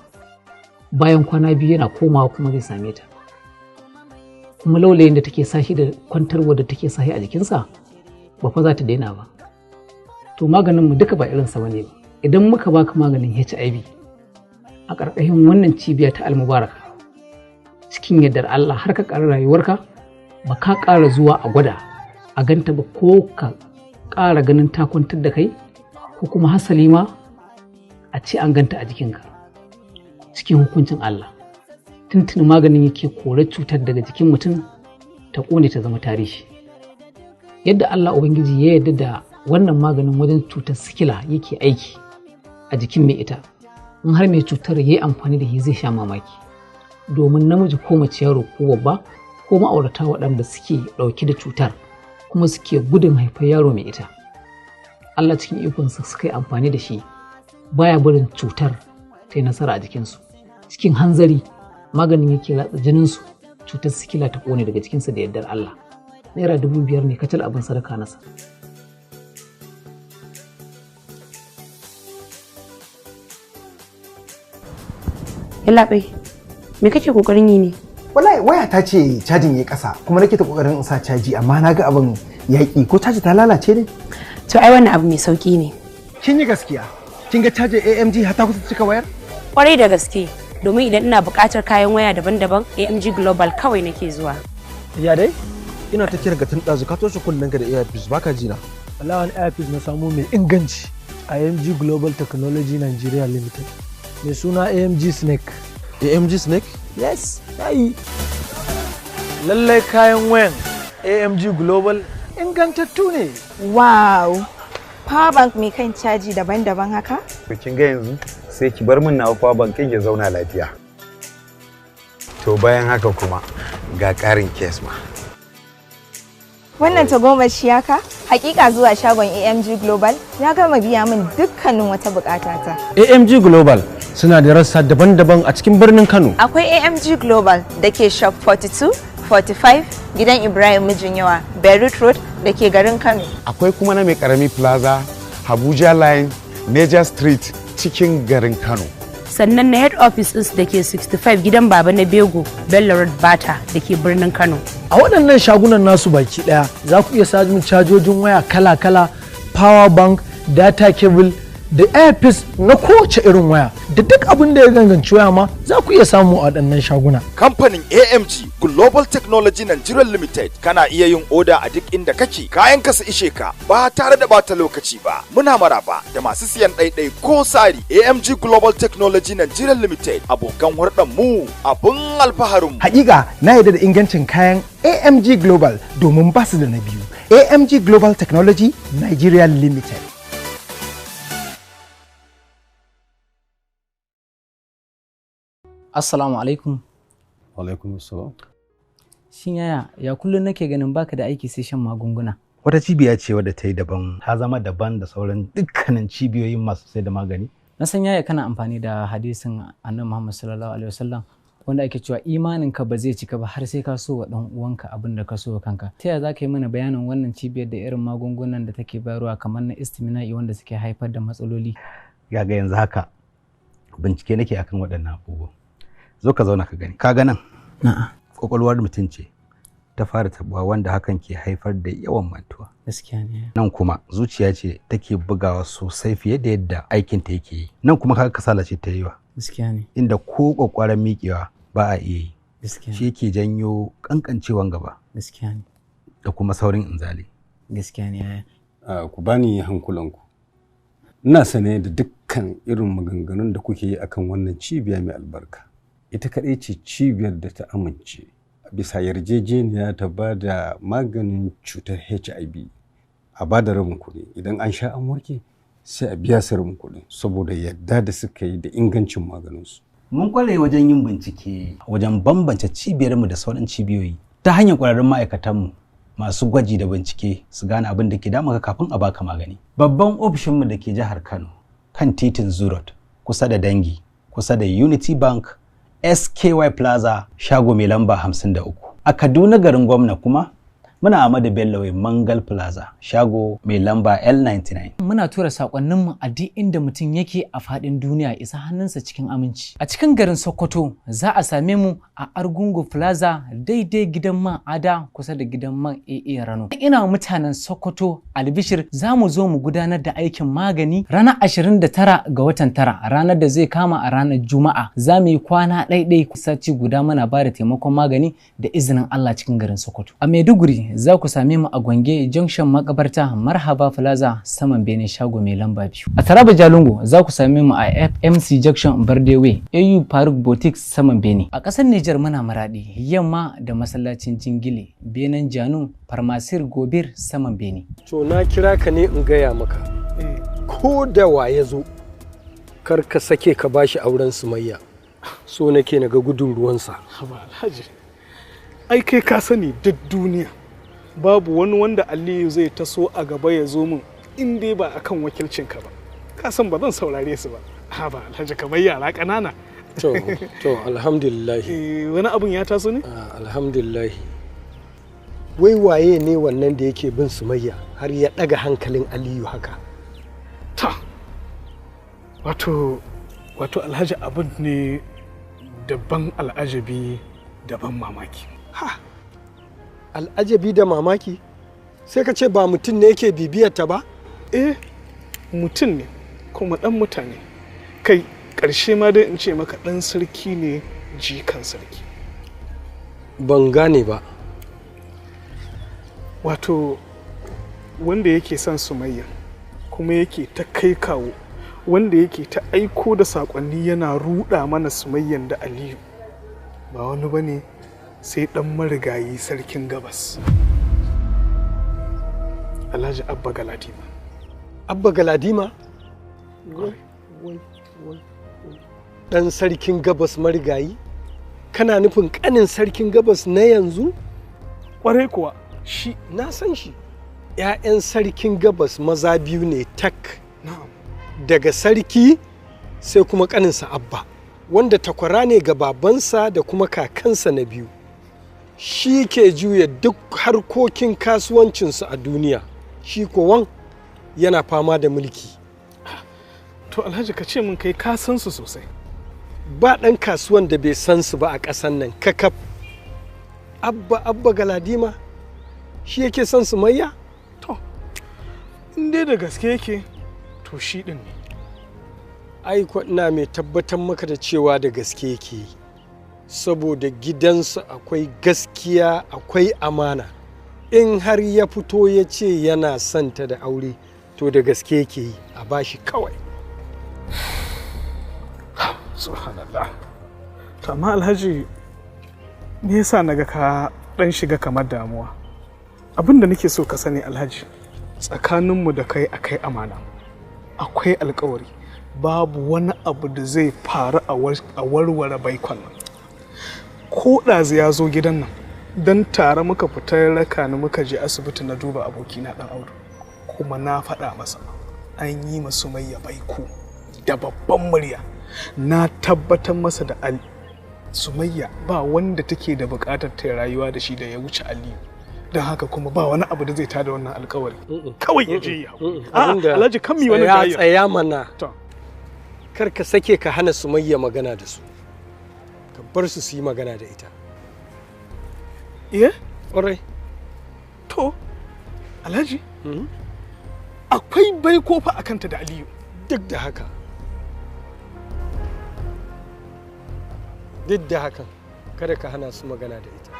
Bayan kwana 2 yana komawa kuma zai same ta. Kuma laulayin da take sashi da kwantarwa da take sashi a jikinsa ba fa za ta daina ba. To maganin mu duka ba irinsa bane ba. Idan muka baka maganin HIV a ƙarƙashin wannan cibiya ta Almubarak, cikin yardar Allah har ka ƙara rayuwarka ba ka ƙara zuwa a gwada a ganta ba, ko ka ƙara ganin ta kwantar da kai, ko kuma hasali ma a ce an ganta a jikinka. Cikin hukuncin Allah, tuntuni maganin yake kore cutar daga jikin mutum, ta ƙone ta zama tarihi. Yadda Allah Ubangiji ya yarda da wannan maganin wajen cutar sikila yake aiki a jikin mai ita, in har mai cutar ya yi amfani da shi zai sha mamaki, domin namiji ko mace, yaro ko babba, ko ma'aurata waɗanda suke ɗauke da cutar kuma suke gudun haifar yaro mai ita. Allah cikin ikonsa suka yi amfani da shi baya barin cutar ta yi nasara a jikinsu. Cikin hanzari maganin yake latsa jininsu, cutar sikila ta ƙone daga cikinsa da yardar Allah. ₦5,000 ne kacal abin sadaka nasa. Yallaɓai, me kake kokarin yi ne? Wallahi waya ta ce cajin yayi ƙasa kuma nake ta kokarin in sa caji, amma na ga abin yaƙi, ko caji ta lalace ne? To ai wannan abu mai sauki ne. Kin yi gaskiya. Kin ga cajin AMG har ta kusa cika wayar? Kwarai da gaske, domin idan ina buƙatar kayan waya daban-daban, AMG Global kawai nake zuwa. Ya dai? Ina ta kiran ka tun ɗazu, ka toshe kunnenka da earpiece, baka ji na. Wallahi wani earpiece na samu mai inganci, AMG Global Technology Nigeria Limited. Mai suna AMG Snake. AMG Snake? Yes, yayi. Lallai kayan wayan AMG Global ingantattu ne. Wow! Power bank mai kan caji daban-daban haka? Kin ga yanzu sai ki bar min nawa power bank ɗin ya zauna lafiya. To bayan haka kuma ga ƙarin case ma. Wannan tagomashi haka? Hakika zuwa shagon AMG Global ya gama biya min dukkanin wata bukatata. AMG Global suna da rassa daban-daban a cikin birnin Kano. Akwai AMG Global da ke shop 42, 45 gidan Ibrahim Mijinyawa, Beirut Road da ke garin Kano. Akwai kuma na mai karami Plaza, Abuja Line, Niger Street cikin garin Kano. Sannan na head office ɗinsu da ke 65 gidan Baba na Bego, Bello Road Bata da ke birnin Kano. A waɗannan shagunan nasu baki ɗaya za ku iya samun cajojin waya kala-kala, power bank, data cable da earpiece na kowace irin waya, da duk abin da ya danganci waya ma za ku iya samu a waɗannan shaguna. Kamfanin AMG Global Technology Nigeria Limited, kana iya yin oda a duk inda kake, kayan ka su ishe ka ba tare da bata lokaci ba. Muna maraba da masu siyan ɗaiɗai ko sari. AMG Global Technology Nigeria Limited, abokan hurɗar mu, abun alfaharin mu. Hakika na yarda da ingancin kayan AMG Global domin ba su da na biyu. AMG Global Technology Nigeria Limited. Assalamu alaikum. Alaikum assalam. Shin yaya ya kullum nake ganin baka da aiki sai shan magunguna? Wata cibiya ce wadda ta yi daban, ta zama daban da sauran dukkanin cibiyoyin masu sai da magani. Na san yaya kana amfani da hadisin Annabi Muhammad sallallahu alaihi wasallam wanda ake cewa imaninka ba zai cika ba har sai ka so wa dan uwanka abin da ka so wa kanka. Ta yaya za ka yi mana bayanin wannan cibiyar da irin magungunan da take bayarwa kamar na istimina'i wanda suke haifar da matsaloli? Ga yanzu haka bincike nake akan waɗannan abubuwan. Zo ka zauna ka gani. Ka ga nan? Na'am. Kwakwalwar mutum ce ta fara tabuwa, wanda hakan ke haifar da yawan mantuwa. Gaskiya ne. Nan kuma zuciya ce take bugawa sosai fiye da yadda aikin ta yake yi. Nan kuma kaga kasala ce ta yiwa. Gaskiya ne. Inda ko kwakwaran miƙewa ba a iya yi. Gaskiya. Shi yake janyo kankancewan gaba. Gaskiya ne. Da kuma saurin inzali. Gaskiya ne. Ku bani hankulanku. Ina sane da dukkan irin maganganun da kuke yi akan wannan cibiya mai albarka. Ita kaɗai ce cibiyar da ta amince bisa yarjejeniya ta ba da maganin cutar HIV, a ba da rabin kuɗi, idan an sha an warke sai a biya su rabin kuɗi saboda yadda da suka yi da ingancin maganinsu. Mun kware wajen yin bincike wajen bambance cibiyarmu da sauran cibiyoyi ta hanyar ƙwararrun ma'aikatanmu masu gwaji da bincike su gane abin da ke damunka kafin a baka magani. Babban ofishinmu da ke jihar Kano kan titin Zurot kusa da Dangi kusa da Unity Bank SKY Plaza shago mai lamba 53. A Kaduna garin gwamna kuma muna Ahmadu Bello Mangal Plaza shago mai lamba L99. Muna tura sakonninmu a duk inda mutum yake a faɗin duniya isa hannunsa cikin aminci. A cikin garin Sokoto za a same mu a Argungu Plaza daidai gidan man Ada kusa da gidan man AA Rano. Ina mutanen Sokoto albishir, za mu zo mu gudanar da aikin magani ranar 29 ga watan tara, ranar da zai kama a ranar Juma'a. Za mu yi kwana ɗaiɗai sati guda muna ba da taimakon magani da izinin Allah cikin garin Sokoto. A Maiduguri za ku same mu a Gwange Junction Makabarta Marhaba Plaza saman bene shago mai lamba 2. A Taraba Jalingo za ku same mu a FMC Junction Bardewe AU Faruk Boutique saman bene. A ƙasar Nijar muna Maradi yamma da masallacin Jingile benen Janu Farmasir Gobir saman bene. To na kira ka ne in gaya maka. Ko da wa ya zo, kar ka sake ka bashi auren Sumayya. So nake na ga gudun ruwansa. Haba Alhaji, ai kai ka sani duk duniya Babu wani wanda Aliyu zai taso a gaba ya zo min in dai ba akan wakilcinka ba. Ka san ba zan saurare su ba. Ha ba Alhaji, kamar yara ƙanana. To, to alhamdulillah. Wani abun ya taso ne? Alhamdulillah. Wai waye ne wannan da yake bin Sumayya har ya ɗaga hankalin Aliyu haka? Ta. Wato Alhaji, abun ne daban al'ajabi daban mamaki. Ha. Al'ajabi da mamaki? Sai ka ce ba mutum ne yake bibiyar ta ba? Eh, mutum ne kuma ɗan mutane. Kai ƙarshe ma dai in ce maka ɗan sarki ne jikan sarki. Ban gane ba. Wato wanda yake son Sumayya kuma yake ta kai kawo, wanda yake ta aiko da saƙonni yana ruɗa mana Sumayyan da Aliyu, ba wani bane sai ɗan marigayi sarkin gabas, Alhaji Abba Galadima. Abba Galadima? Ɗan sarkin gabas marigayi? Kana nufin ƙanin sarkin gabas na yanzu? Ƙwarai kuwa, shi. Na san shi. 'Ya'yan sarkin gabas maza biyu ne tak. Daga sarki sai kuma ƙaninsa Abba, wanda takwara ne ga babansa da kuma kakansa na biyu. Shi ke juya duk harkokin kasuwancinsu a duniya. Shi kowan yana fama da mulki. To Alhaji, ka ce min kai ka san su sosai. Ba ɗan kasuwan da bai san su ba a ƙasan nan kakaf. Abba Galadima shi yake son Sumayya? To, in dai da gaske yake, to shi ɗin ne. Ai ko ina mai tabbatar maka da cewa da gaske yake yi. Saboda gidansu akwai gaskiya, akwai amana. In har ya fito ya ce yana son ta da aure, to da gaske yake yi, a bashi kawai. Subhanallah. To amma Alhaji, me yasa naga ka dan shiga kamar damuwa? Abin da nake so ka sani Alhaji, tsakaninmu da kai akai amana, akwai alkawari, babu wani abu da zai faru a warware baikon nan. Ko ɗazu ya zo gidan nan, don tare muka fita raka ni muka je asibiti na duba abokina ɗan Audu, kuma na faɗa masa an yi ma Sumayya baiko da babban murya. Na tabbatar masa da Sumayya ba wanda take da buƙatar ta rayuwa da shi da ya wuce Aliyu. Don haka kuma ba wani abu da zai tada wannan alkawari. Kawai ya je ya hau. A'a, Alhaji kan mi wani jayayya. Tsaya mana. Kar ka sake ka hana Sumayya magana da su. Ka bar su su yi magana da ita. Iya? Ƙwarai. To, Alhaji, akwai baiko fa a kanta da Aliyu. Duk da haka. Duk da hakan, kada ka hana su magana da ita.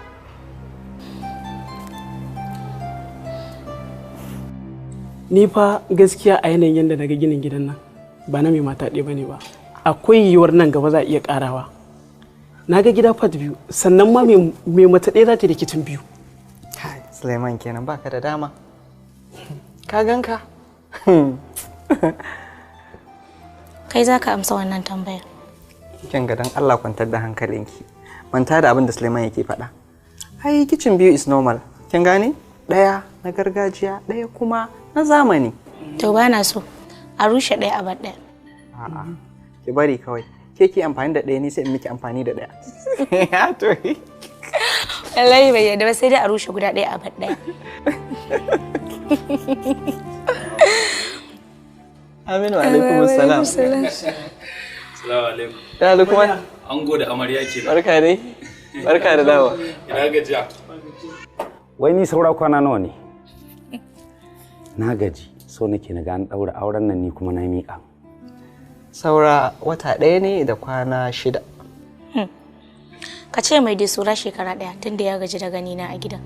Ni fa gaskiya a yanayin yadda naga ginin gidan nan ba na mai mata ɗaya bane ba. Akwai yiwuwar nan gaba za a iya ƙarawa. Na ga gida fat biyu, sannan ma mai mata ɗaya za ta da kicin biyu. Suleiman kenan, baka da dama. Ka ganka? Kai za ka amsa wannan tambayar. Kin ga dan Allah kwantar da hankalinki. Manta da abin da Suleiman yake faɗa. Ai kicin biyu is normal. Kin gane? Ɗaya na gargajiya, ɗaya kuma na zamani. To ba na so. A rushe ɗaya a bar ɗaya. A'a, ki bari kawai. Ke ki amfani da ɗaya, ni sai in miki amfani da ɗaya. To. Wallahi bai yarda ba, sai dai a rushe guda ɗaya a bar ɗaya. Aminu alaikum assalam. Assalamu alaikum. Ya Lukman. An gode amarya ke. Barka dai. Barka da dawa. Ina gajiya. Wai ni saura kwana nawa ne? Na gaji, so nake na ga an ɗaura auren nan ni kuma na miƙa. Saura wata ɗaya ne da kwana 6. Ka ce mai dai saura shekara 1 tunda ya gaji da ganina a gidan.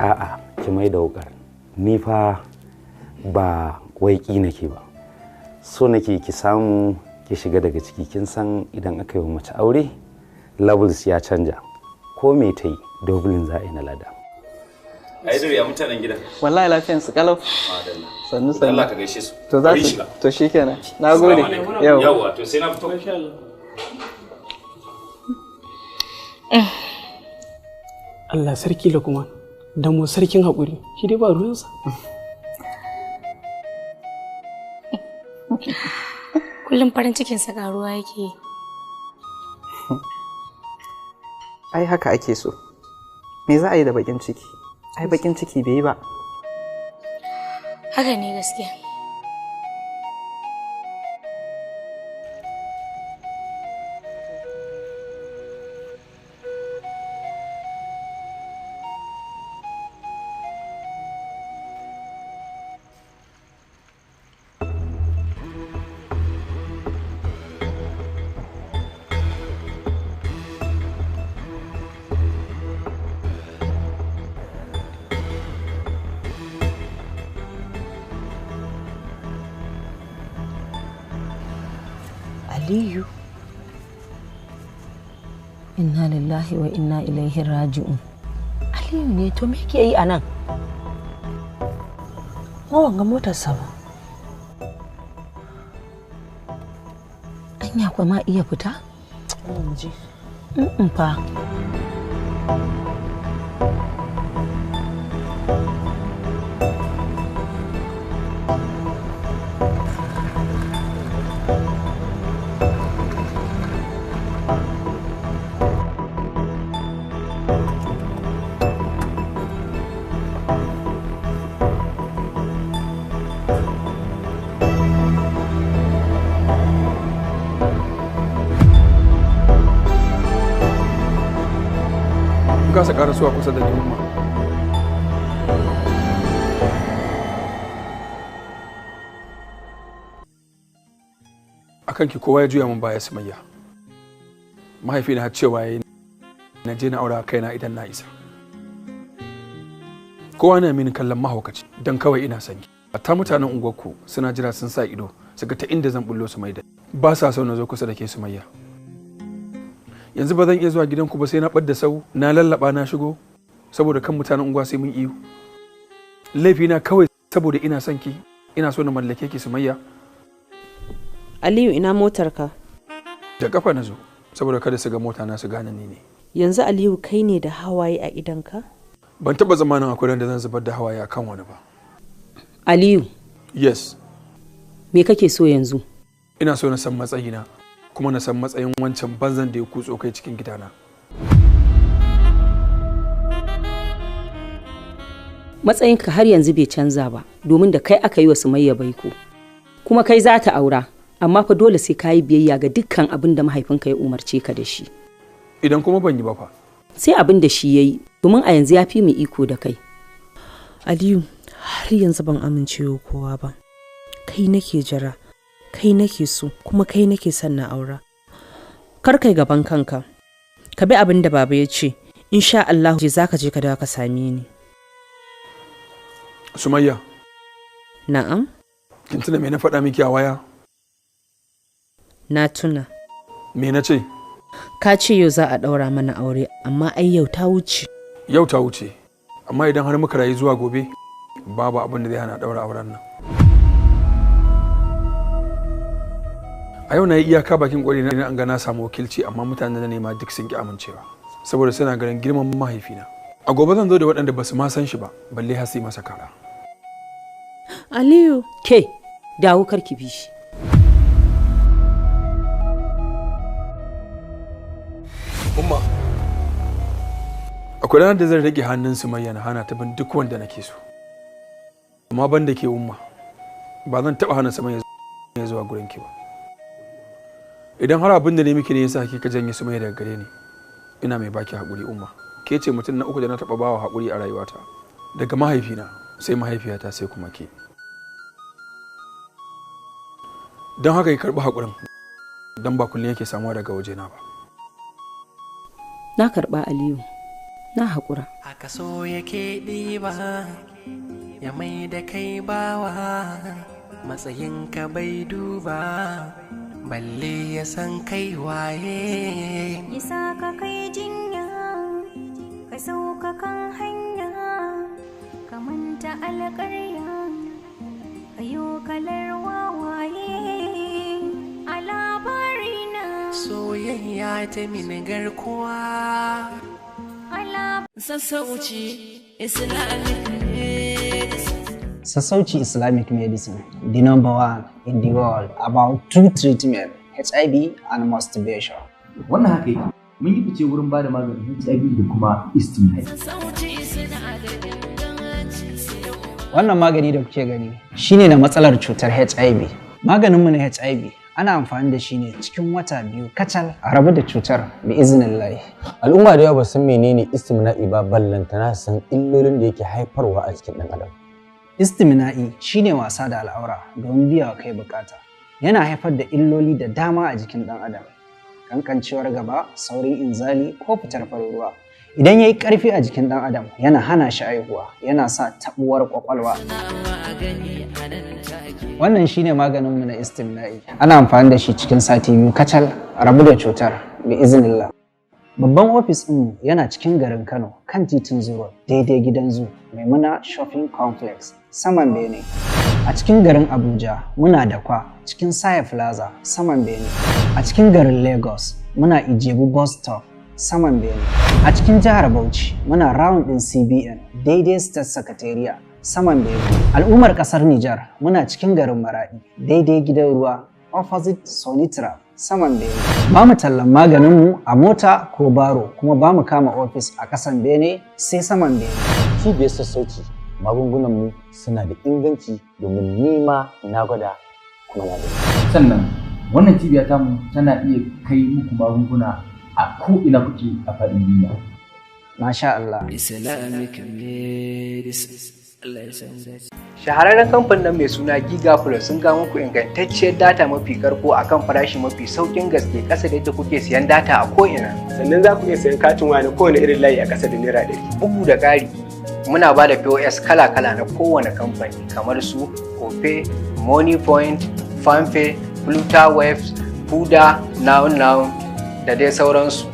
A'a, ki mai da wukar. Ni fa ba waiki nake ba. So nake ki samu ki shiga daga ciki, kin san idan aka yi wa mace aure levels ya canja. Ko me ta yi, dublin za a yi na lada. Aidur, ya mutanen gida? Wallahi lafiyan su kalau. Madalla. Sannu sannu. Allah ka gaishe su. To za su. To shikenan. Nagode. Yau. Yawwa, to sai na fito. Allah sarki Lukman, da mu sarkin haƙuri, shi dai ba ruwansa. Kullum farin cikinsa karuwa yake yi. Ai haka ake so. Me za a yi da bakin ciki? Ai bakin ciki bai yi ba. Haka ne gaskiya. Aliyu. Inna lillahi wa inna ilaihi raji'un. Aliyu ne to me yake yi a nan? Ko ban ga motarsa ba. Anya kwa ma iya fita? Mu je. Mm fa. Kasa karasuwa kusa da ni, Umma. Akan ki kowa ya juya min baya, Sumayya. Mahaifina har cewa yayi na je na aura kaina idan na isa. Kowa na mini kallon mahaukaci dan kawai ina son ki. Hatta mutanen unguwarku suna jira, sun sa ido su ga ta inda zan bullo su maida. Ba sa so na zo kusa da ke, Sumayya. Yanzu ba zan iya zuwa gidanku ba sai na ɓadda sau na lallaba na shigo saboda kan mutanen unguwa sai mun iyo. Laifina kawai saboda ina son ki, ina so na mallake ki, Sumayya. Aliyu, ina motarka? Da kafa na zo saboda kada su ga mota na su gane ni ne. Yanzu Aliyu, kai ne da hawaye a idonka? Ban taba zamanin akwai ran da zan zubar da hawaye akan wani ba. Aliyu. Yes. Me kake so yanzu? Ina so na san matsayina, kuma na san matsayin wancan banzan da ya kutso kai cikin gidana. Matsayinka har yanzu bai canza ba, domin da kai aka yi wa Sumayya baiko. Kuma kai za ta aura, amma fa dole sai ka yi biyayya ga dukkan abin da mahaifinka ya umarce ka da shi. Idan kuma ban yi ba fa? Sai abin da shi ya yi, domin a yanzu ya fi mu iko da kai. Aliyu, har yanzu ban amincewa kowa ba. Kai nake jira, kai nake so, kuma kai nake son na aura. Kar kai gaban kanka. Ka bi abin da baba ya ce, insha Allah za ka je ka dawo ka same ni. Sumayya. Na'am. Kin tuna me na faɗa miki a waya? Na tuna. Me na ce? Ka ce yau za a ɗaura mana aure, amma ai yau ta wuce. Yau ta wuce, amma idan har muka rayu zuwa gobe, babu abin da zai hana ɗaura auren nan. A yau na yi iyaka bakin ƙwari na an ga na samu wakilci, amma mutanen da nema duk sun ki amincewa saboda suna ganin girman mahaifina. A gobe zan zo da waɗanda ba su ma san shi ba, balle har su yi masa kara. Aliyu. Ke, dawo, kar ki bi shi. Umma, akwai ranar da zan rage hannun Sumayya na hana ta bin duk wanda nake so. Amma ban da ke, Umma, ba zan taɓa hana Sumayya zuwa gurin ki ba. Idan har abin da ne miki ne yasa kika janye Sumayya daga gare ni, ina mai baki haƙuri, Umma. Ke ce mutum na uku da na taɓa bawa haƙuri a rayuwata. Daga mahaifina sai mahaifiyata sai kuma ke. Don haka ki karɓi haƙurin, don ba kullum yake samuwa daga wajena ba. Na karɓa, Aliyu, na haƙura. Haka so yake ɗiba ya mai da kai bawa, matsayinka bai duba, balle ya san kai waye. Isa ka kai jinya, ka sauka kan hanya, ka manta alƙarya, ka yi kalar wawaye a labarina. Soyayya ta mini garkuwa. A Sassauci Islamic medicine. Sassauci Islamic medicine, the number one in the world about true treatment, HIV and masturbation. Wannan haka yake, mun yi fice wurin bada maganin HIV da kuma istimai. Sassauci suna da inganci sai Wannan magani da kuke gani shine na matsalar cutar HIV. Maganinmu na HIV ana amfani da shi ne cikin wata 2 kacal a rabu da cutar bi iznillahi. Al'umma da yawa ba san menene istimna'i ba, ballantana su san illolin da yake haifarwa a cikin ɗan adam. Istimina'i shine wasa da al'aura domin biya wa kai bukata. Yana haifar da illoli da dama a jikin ɗan adam. Kankancewar gaba, saurin inzali ko fitar farin ruwa. Idan ya yi ƙarfi a jikin ɗan adam yana hana shi aihuwa, yana sa taɓuwar ƙwaƙwalwa. magani a nan take. Wannan shine maganinmu na istimna'i. Ana amfani da shi cikin sati 2 kacal a rabu da cutar bi iznillah. Babban ofis ɗinmu yana cikin garin Kano kan titin Zuro daidai gidan Zoo Maimuna Shopping Complex saman Bene. A cikin garin Abuja muna da kwa cikin Saya Plaza saman Bene. A cikin garin Lagos muna Ijebu Bus Stop saman Bene. A cikin jihar Bauchi muna round ɗin CBN daidai State Secretariat saman Bene. Al'ummar ƙasar Nijar muna cikin garin Maradi daidai gidan ruwa opposite Sonitra saman bene. Ba mu tallan maganinmu a mota ko baro kuma ba mu kama ofis a ƙasan bene sai saman bene. Cibiyar sassauci magungunanmu suna da inganci domin nima na gwada kuma na gani. Sannan wannan cibiya tamu tana iya kai muku magunguna a ko ina kuke a faɗin duniya. Masha Allah. Islamic medicine. Allah ya samu dace. Shahararren kamfanin nan mai suna Giga Plus sun ga muku ingantacciyar data mafi karko akan farashi mafi saukin gaske ƙasa da yadda kuke siyan data a ko'ina. Sannan za ku iya sayan katin waya na kowane irin layi a ƙasa da naira 100. Bugu da ƙari, muna ba da POS kala-kala na kowane kamfani kamar su Opay, Moneypoint, Fanpay, Flutterwaves, Kuda, Now Now da dai sauransu.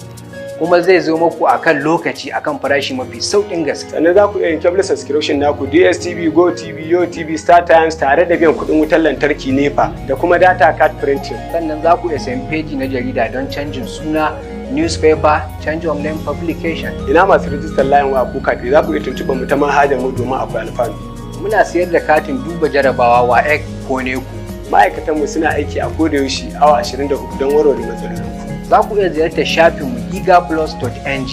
Kuma zai zo muku akan lokaci akan farashi mafi sauƙin gaske. Sannan za ku iya yin cable subscription naku DSTV, GoTV, YoTV, Star Times tare da biyan kuɗin wutar lantarki NEPA da kuma data card printing. Sannan za ku iya sayan feji na jarida don canjin suna, newspaper, change of name publication. Ina masu rijistar layin waya ko kati za ku iya tuntuɓar mu ta manhajar mu domin akwai alfanu. Muna sayar da katin duba jarabawa WAEC ko NECO. Ma'aikatanmu suna aiki a kodayaushe awa 24 don warware matsalolinku. Za ku iya ziyartar shafinmu gigaplus.ng.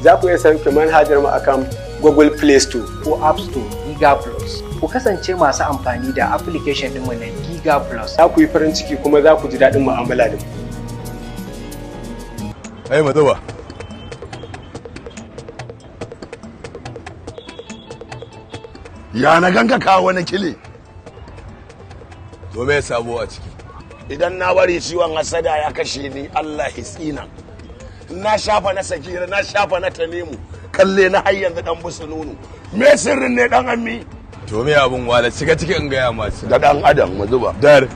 Za ku iya sauke manhajar mu akan Google Play Store ko App Store Giga Plus. Ku kasance masu amfani da application ɗinmu na Giga Plus. Za ku yi farin ciki kuma za ku ji daɗin mu'amala da mu. Ai mazuba. Ya na ganka kawo wani kile. To me sabo a ciki? Idan na bari ciwon hasada ya kashe ni Allah ya tsina. Na shafa na sakira, na shafa na tanimu, kalle na har yanzu dan busu nono. Me sirrin ne dan ammi? To me abun wala shiga ciki in gaya masu. Da dan adam mazuba. Dar.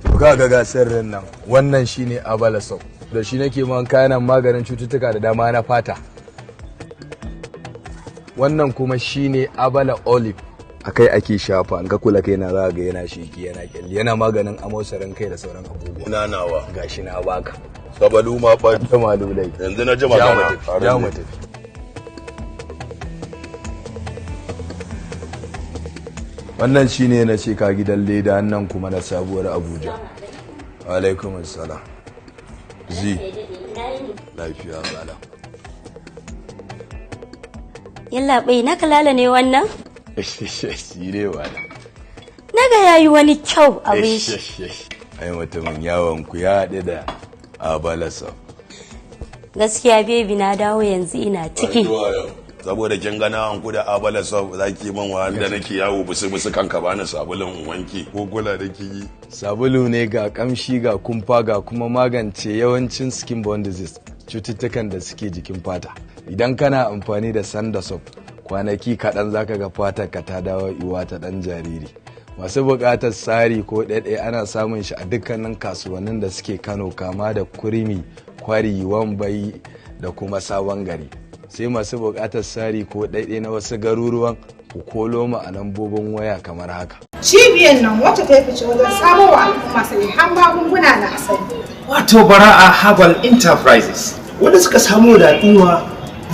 To kaga ga sirrin nan wannan shine abala soap. Da shi nake man kayan maganin cututtuka da dama na fata. Wannan kuma shine abala olive. Akai ake shafa an ka kula kai na za ga yana shiki yana kyalli yana maganin amosarin kai da sauran abubuwa. Ina nawa. Gashi na baka. Sabalu ma ba ta malulai. Yanzu na ji magana. Ja mu tafi. Wannan shine na ce ka gidan leda nan kuma na sabuwar Abuja. Alaikum assalam. Zi. Lafiya bala. Yalla bai na kalala ne wannan? Shi ne wala. Naga yayi wani kyau abin shi. Ai mutumin yawon ku ya haɗu da abalasa. Gaskiya baby na dawo yanzu ina ciki. Saboda kin gana an ku da abalasa za ki man wanda nake yawo busu busu kanka bani sabulun wanki ko gula da ki yi. Sabulu ne ga kamshi ga kumfa ga kuma magance yawancin skin bone disease cututtukan da suke jikin fata. Idan kana amfani da sandasop kwanaki kaɗan zaka ga fatar ka ta dawo iwa ta ɗan jariri. Masu buƙatar tsari ko ɗaiɗai ana samun shi a dukkanin kasuwannin da suke Kano kama da Kurmi, Kwari, Wambai da kuma Sabon Gari. Sai masu buƙatar tsari ko ɗaiɗai na wasu garuruwan ku kolo mu a lambobin waya kamar haka. Cibiyar nan wacce ta yi fice wajen samo wa al'umma sahihan magunguna na asali. Wato Bara'a Herbal Enterprises. Wanda suka samu da al'umma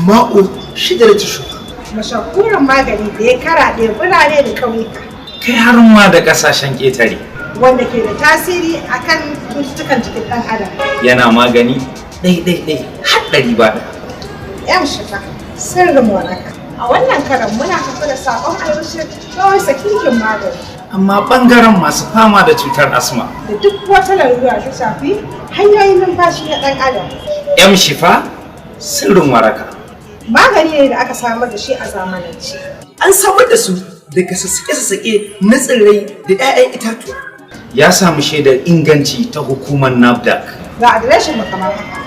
ma'u shida da shuka. Mashahuran magani da ya karaɗe birane da ƙauyuka. Kai har ma da ƙasashen ƙetare. Wanda ke da tasiri akan cututtukan jikin ɗan adam. Yana magani ɗai-ɗai-ɗai har 100 ba. Yan shiga sirrin waraka. A wannan karan muna tafi da saƙon albishir na wani sakihin magani. Amma ɓangaren masu fama da cutar asma. Da duk wata larura ta shafi hanyoyin numfashi na ɗan adam. Yan shifa sirrin waraka. Magani ne da aka samar da shi a zamanance. An samar da su daga sassaƙe-sassaƙe na tsirrai da 'ya'yan itatuwa. Ya samu shaidar inganci ta hukumar NAFDAC. Ga adireshin mu kamar haka.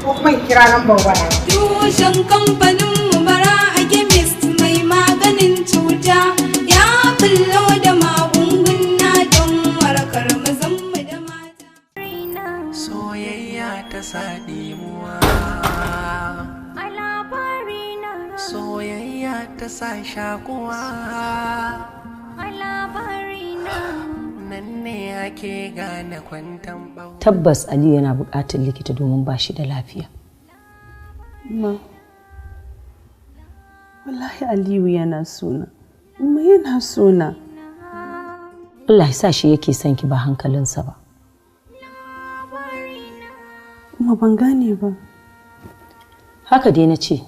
Ko kuma ki kira lambar waya. Tushen kamfanin mu Bara'a Chemist mai maganin cuta ya bullo da magunguna don warakar mazan mu da mata. Soyayya ta sa ɗimuwa. Soyayya ta sa shakuwa. Nan ne ake gane kwantan ɓau. Tabbas Aliyu yana buƙatar likita domin ba shi da lafiya. Ma, wallahi Aliyu yana sona. Umma yana sona. Allah ya sa shi yake son ki ba hankalinsa ba. Umma ban gane ba. Haka dai na ce,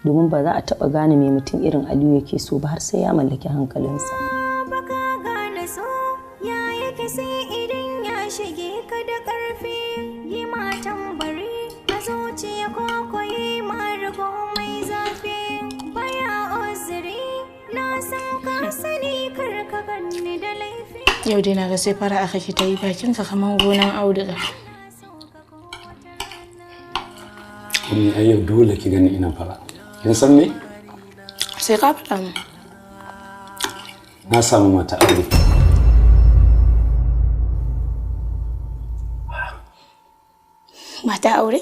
domin ba za a taɓa gane mai mutum irin Aliyu yake so ba har sai ya mallaki hankalinsa. Gane so ya yake sai idan ya shige ka da ƙarfi yi ma tambari a zuciya ko koyi ma rigo mai zafi baya uzuri na san ka sani kar ka ganni da laifi. Yau dai na ga sai fara aka ki ta yi bakinka kamar gonan auduga. Ummi ai yau dole ki gani ina fara. Kin san me? Sai ka faɗa mu. Na samu mata aure. Mata aure?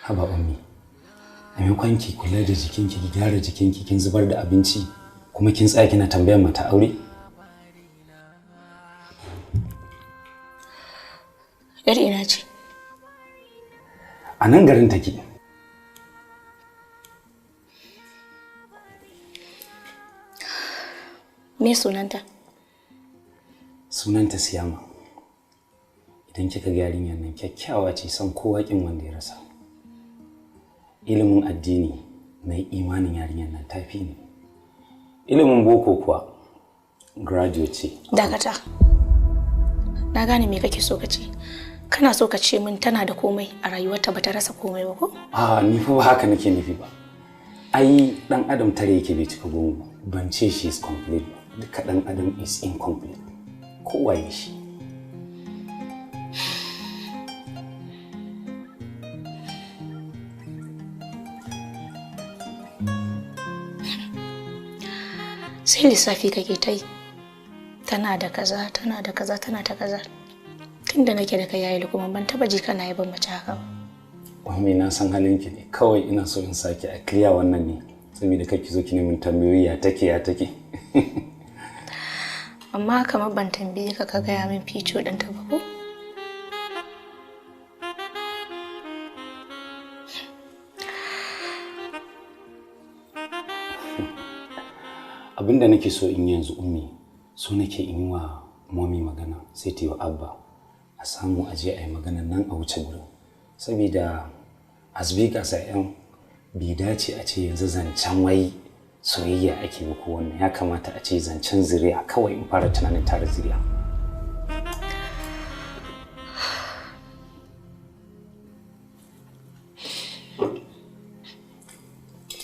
Haba Ummi. A maimakon ki kula da jikinki ki gyara jikinki kin zubar da abinci kuma kin tsaya kina tambayar mata aure? Yar ina ce. A nan garin take. Me sunanta? Sunanta Siyama. Idan kika ga yarinyar nan kyakkyawa ce son kowa kin wanda ya rasa. Ilimin addini na imanin yarinyar nan tafi ne. Ilimin boko kuwa graduate ce. Dakata. Na gane me kake so ka ce. Kana so ka ce min tana da komai a rayuwarta bata rasa komai ba ko? Ah, ni fa ba haka nake nufi ba. Ai dan adam tare yake bai cika goma ba. Ban ce shi is complete ba. Duka dan adam is incomplete. Kowa ya shi. Sai lissafi kake ta yi. Tana da kaza, tana da kaza, tana da kaza. Tunda nake da kai yayi kuma ban taba ji kana yaban mace haka ba. Ummi na san halinki ne. Kawai ina so in sake a clear wannan ne. Saboda kar ki zo ki nemi tambayoyi ya take ya take. Amma kamar ban tambaye ka ka gaya min fico ɗinta ba ko? Abinda nake so in yi yanzu Ummi, so nake in yi wa momi magana sai ta yi wa Abba. A samu a je a yi magana nan a wuce gurin. Saboda as big as I am, bai dace a ce yanzu zancen wai soyayya ake ba ko wannan ya kamata a ce zancen zuriya kawai in fara tunanin tara zuriya.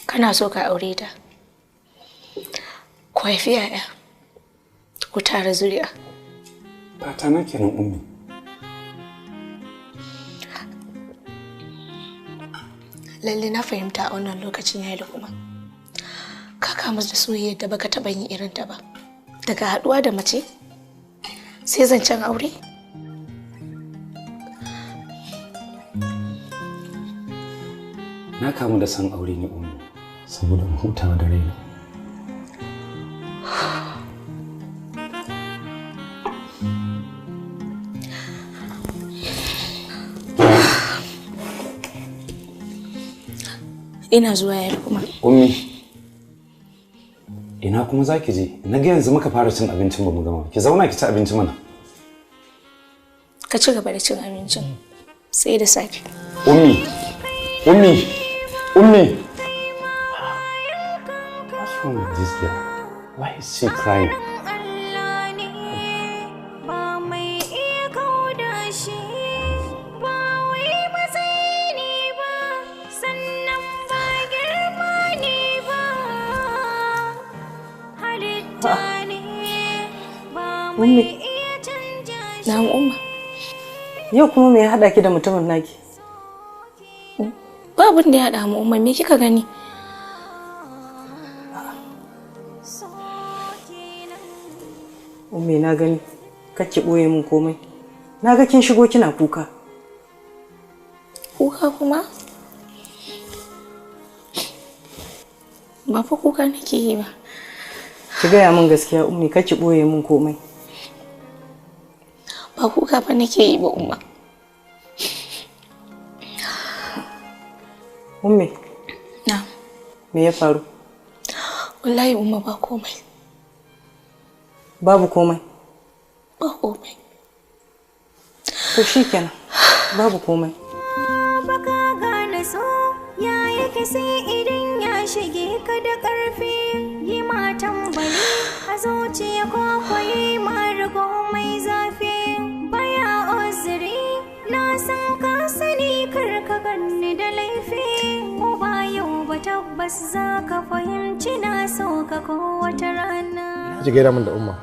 Kana so ka aure ta. Ku haifi 'ya'ya. Ku tara zuriya. Fata na kenan Ummi. Lalle na fahimta a wannan lokacin yayi kuma. Ka kama da soyayyar da baka taɓa yin irin ta ba. Daga haɗuwa da mace sai zancen aure. Na kamu da son aure ne Ummi saboda in hutawa da raina. Ina zuwa ya kuma. Ummi, ina kuma za ki je? Na ga yanzu muka fara cin abincin ba mu gama. Ki zauna ki ci abinci mana. Ka ci gaba da cin abincin. Sai da safe. Ummi, Ummi, Ummi. What's wrong with this girl? Why is she crying? Ummi. Na'am Umma. Yau kuma me ya haɗa ki da mutumin naki? Ba abin da ya haɗa mu Umma, me kika gani? Ummi na gani, kar ki ɓoye min komai. Na ga kin shigo kina kuka. Kuka kuma? Ba fa kuka nake yi ba. Ki gaya min gaskiya Ummi, kar ki ɓoye min komai. Ba kuka fa nake yi ba Umma. Ummi. Na. Me ya faru? Wallahi Umma ba komai. Babu komai. Ba komai. To shikenan. Babu komai. Baka gane so ya yake sai idan ya shige ka da ƙarfi, yi ma tambari a zuciya ko kwaye ma rigo mai zafi, baya uzuri na san ka sani kar ka ganni da laifi, ko ba yau ba tabbas za ka fahimci na so ka ko wata rana. Ki gaida min da Umma.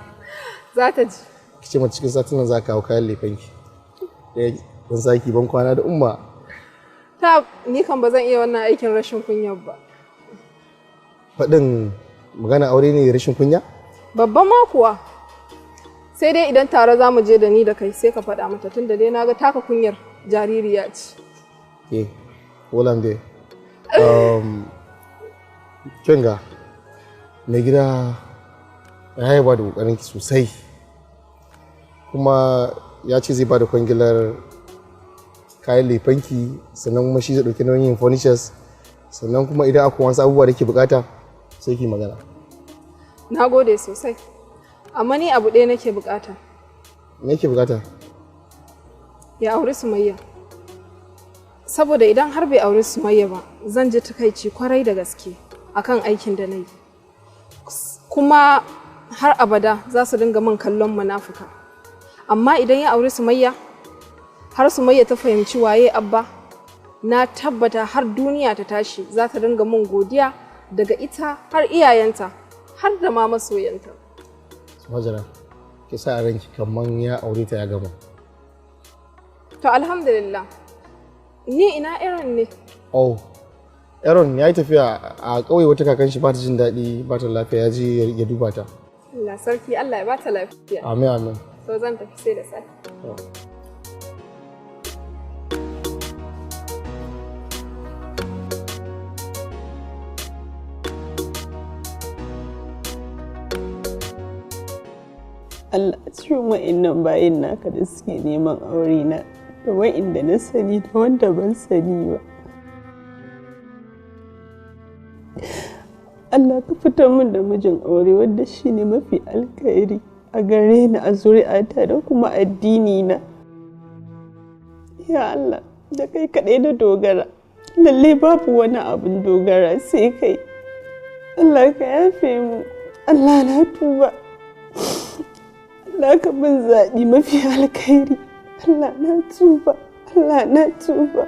Za ta ji. Ki ce mata cikin satin nan za ka kawo kayan lefanki. Dan saki ban kwana da Umma. Ta ni kan ba zan iya wannan aikin rashin kunya ba. Faɗin magana aure ne rashin kunya? Babban ma kuwa. Sai dai idan tare za mu je da ni da kai sai ka faɗa mata, tunda dai na ga taka kunyar jaririya ce. Ke, Wolan dai. Kinga, mai gida ya yaba da ƙoƙarinki sosai. Kuma ya ce zai ba da kwangilar kayan lefanki, sannan kuma shi zai ɗauki nauyin yin furnitures, sannan kuma idan akwai wasu abubuwa da ke bukata sai ki magana. Na gode sosai, amma ni abu ɗaya nake bukata. Me yake bukata? Ya auri Sumayya. Saboda idan har bai auri Sumayya ba, zan ji takaici kwarai da gaske akan aikin da na yi. Kuma har abada za su dinga min kallon munafuka. Amma idan ya auri Sumayya, har Sumayya ta fahimci waye Abba, na tabbata har duniya ta tashi za ta dinga min godiya daga ita har iyayenta har da ma masoyanta. Hajara, ki sa a ranki kaman ya aure ta ya gama. To alhamdulillah. Ni ina Aaron ne? Oh, Aaron ya yi tafiya a ƙauye, wata kakan shi ba ta jin daɗi, ba ta lafiya, ya je ya duba ta. Allah sarki, Allah ya ba ta lafiya. Amin amin. To zan tafi sai da safe. Allah, cikin wa'innan bayin naka da suke neman aure na, da wa'inda na sani da wanda ban sani ba. Allah ka fitar min da mijin aure wanda shine mafi alkhairi a gare ni, a zuri'ata da kuma addini na. Ya Allah, da kai kaɗai na dogara, lalle babu wani abin dogara sai kai. Allah ka yafe mu, Allah na tuba. Allah ka bin zaɓi mafi alkhairi. Allah na tuba, Allah na tuba.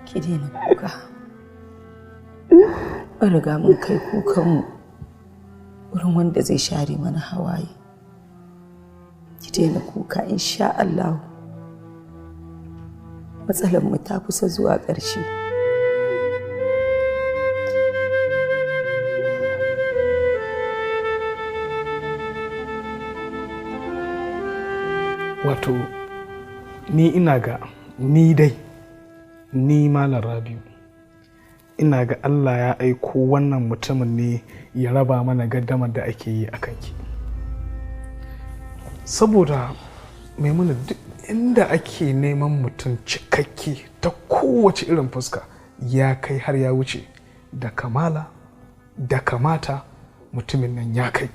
Ki daina kuka. Mun riga mun kai kukanmu wurin wanda zai share mana hawaye. Ki daina kuka insha Allah. Matsalar mu ta kusa zuwa ƙarshe. Wato ni ina ga ni dai ni Malam Rabiu ina ga Allah ya aiko wannan mutumin ne ya raba mana gaddamar da ake yi a kanki. Saboda Maimuna, duk inda ake neman mutum cikakke ta kowace irin fuska ya kai har ya wuce da kamala da kamata, mutumin nan ya kai.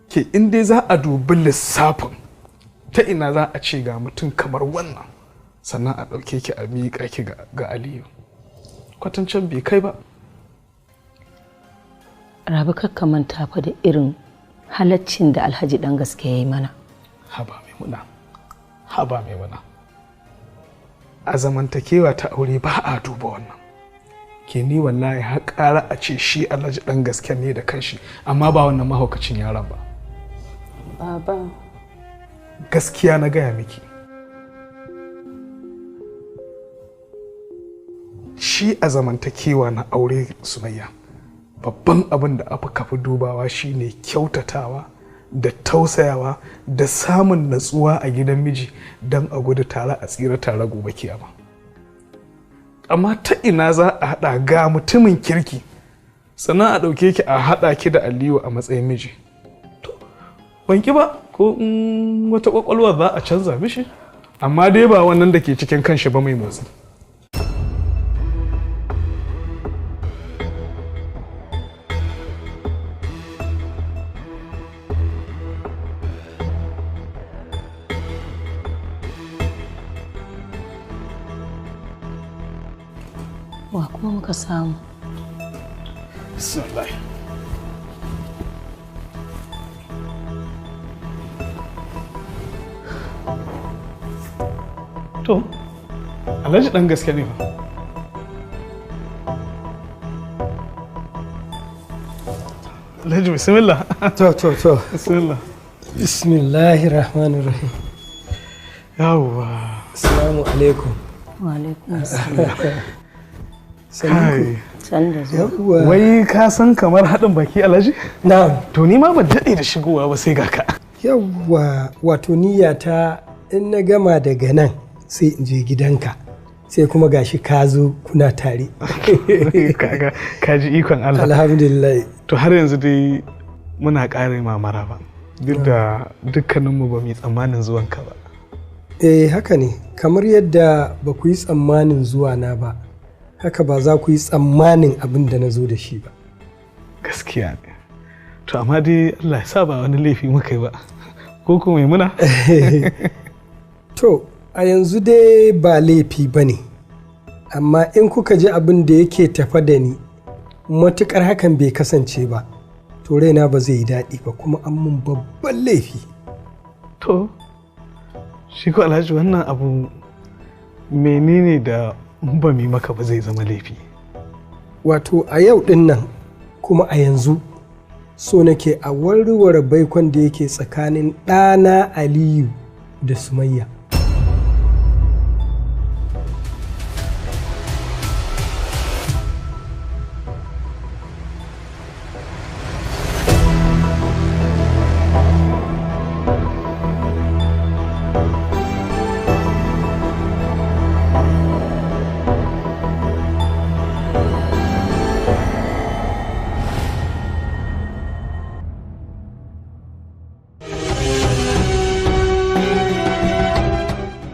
Ke in dai za a dubi lissafin ta ina za a ce ga mutum kamar wannan sannan a ɗauke ki a miƙa ki ga Aliyu, kwatancen bai kai ba. Rabi, kakka manta fa da irin halaccin da Alhaji dan gaske ya yi mana. Haba Maimuna, haba Maimuna, a zamantakewa ta aure ba a duba wannan. Ke ni wallahi har ƙara a ce shi Alhaji dan gaske ne da kanshi, amma ba wannan mahaukacin yaron ba. Baba. Gaskiya na gaya miki, shi a zamantakewa na aure Sumayya, babban abin da aka fi dubawa shine kyautatawa da tausayawa da samun natsuwa a gidan miji don a gudu tare a tsira tare gobe kiyama. Amma ta ina za a haɗa ga mutumin kirki sannan a ɗauke ki a haɗa ki da Aliyu a matsayin miji? To ban ki ba, ko in wata ƙwaƙwalwa za a canza mishi, amma dai ba wannan da ke cikin kanshi ba mai motsi. Wa kuma muka samu? Bismillah. To, Alhaji ɗan gaske ne fa. Alhaji, bismillah. To. Bismillah. Bismillahir Rahmanir Rahim. Yawwa. Assalamu alaikum. Wa alaikum assalam. Kai. San da zuwa. Wai ka san kamar haɗin baki, Alhaji? Na'am. To ni ma ban daɗe da shigowa ba sai ga ka. Yawwa, wato niyyata in na gama daga nan sai in je gidanka. Sai kuma gashi ka zo kuna tare. Kaga ka ji ikon Allah. Alhamdulillah. To har yanzu dai muna ƙara mamara ba. Duk da dukkaninmu ba mu yi tsammanin zuwanka ba. Eh, haka ne, kamar yadda ba ku yi tsammanin zuwa na ba, haka ba za ku yi tsammanin abin da na zo da shi ba. Gaskiya ne. To amma dai Allah ya sa ba wani laifi muka yi ba. Ko kuma Maimuna? To, a yanzu dai ba laifi ba ne, amma in kuka ji abin da yake tafa da ni, matuƙar hakan bai kasance ba, to raina ba zai yi daɗi ba kuma an mun babban laifi. To, shi ko Alhaji wannan abu menene da in ba mu yi maka ba zai zama laifi? Wato a yau ɗin nan kuma a yanzu so nake a warware baikon da yake tsakanin ɗana Aliyu da Sumayya.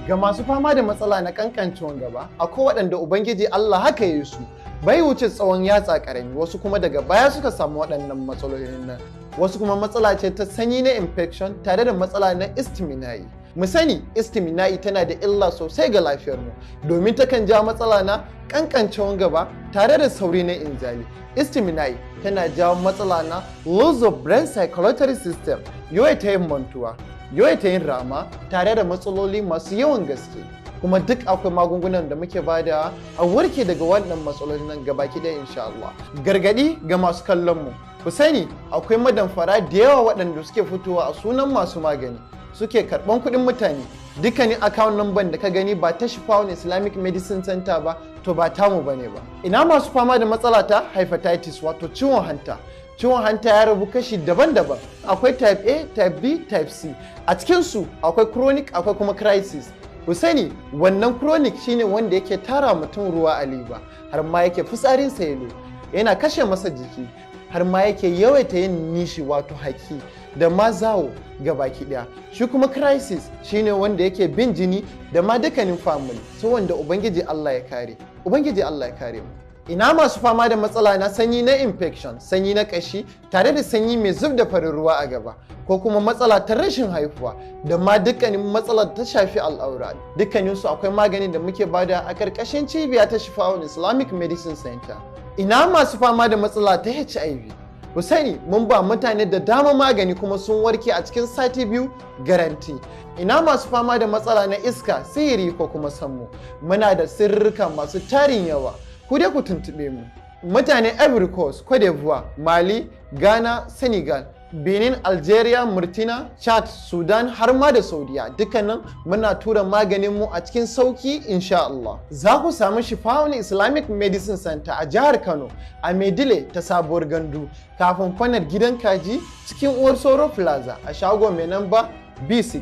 Ga masu fama da matsala na kankancewan gaba, akwai waɗanda Ubangiji Allah haka ya yi su, bai wuce tsawon yatsa ƙarami, wasu kuma daga baya suka samu waɗannan matsalolin nan. Wasu kuma matsala ce ta sanyi na infection tare da matsala na istimina'i. Mu sani istimina'i tana da illa sosai ga lafiyarmu, domin takan ja matsala na kankancewan gaba tare da sauri na inzali. Istimina'i tana jawo matsala na loss of brain circulatory system, yawaita yin mantuwa, yawaita yin rama tare da matsaloli masu yawan gaske. Kuma duk akwai magungunan da muke bada a warke daga wannan matsalolin nan gabaki ɗaya insha Allah. Gargadi ga masu kallon mu, ku sani akwai madamfara da yawa waɗanda suke fitowa a sunan masu magani suke karɓan kuɗin mutane. Dukkanin account number da ka gani ba ta Shifawun Islamic Medicine Center ba, to ba tamu bane ba. Ina masu fama da matsala ta hepatitis, wato ciwon hanta. Ciwon hanta ya rabu kashi daban-daban. Akwai type A, type B, type C. A cikinsu akwai chronic, akwai kuma crisis. Ku sani, wannan chronic shine wanda yake tara mutum ruwa a liver, har ma yake fitsarinsa yellow, yana kashe masa jiki, har ma yake yawaita yin nishi, wato haki, da ma zawo ga baki daya. Shi kuma crisis shine wanda yake bin jini da ma dukkanin family. So wanda Ubangiji Allah ya kare, Ubangiji Allah ya kare mu. Ina masu fama da matsala na sanyi na infection, sanyi na kashi, tare da sanyi mai zub da farin ruwa a gaba, ko kuma matsala ta rashin haihuwa, da ma dukkanin matsalar ta shafi al'aura, dukkaninsu akwai maganin da muke bada a karkashin cibiya ta Shifa'un Islamic Medicine Center. Ina masu fama da matsala ta HIV? Ku sani, mun ba mutane da dama magani kuma sun warke a cikin sati 2, garanti. Ina masu fama da matsala na iska, sihiri ko kuma sammu? Muna da sirrika masu tarin yawa. Ku dai ku tuntuɓe mu. Mutane Ivory Coast, Cote d'Ivoire, Mali, Ghana, Senegal, Benin, Algeria, Murtina, Chad, Sudan, har ma da Saudiya, dukkanin muna tura maganin mu a cikin sauki, insha Allah. Za ku samu Shifa'un Islamic Medicine Center a jihar Kano, a Maidile ta Sabuwar Gandu, kafin kwanar Gidan Kaji, cikin Uwar Soro Plaza, a shago mai namba B6.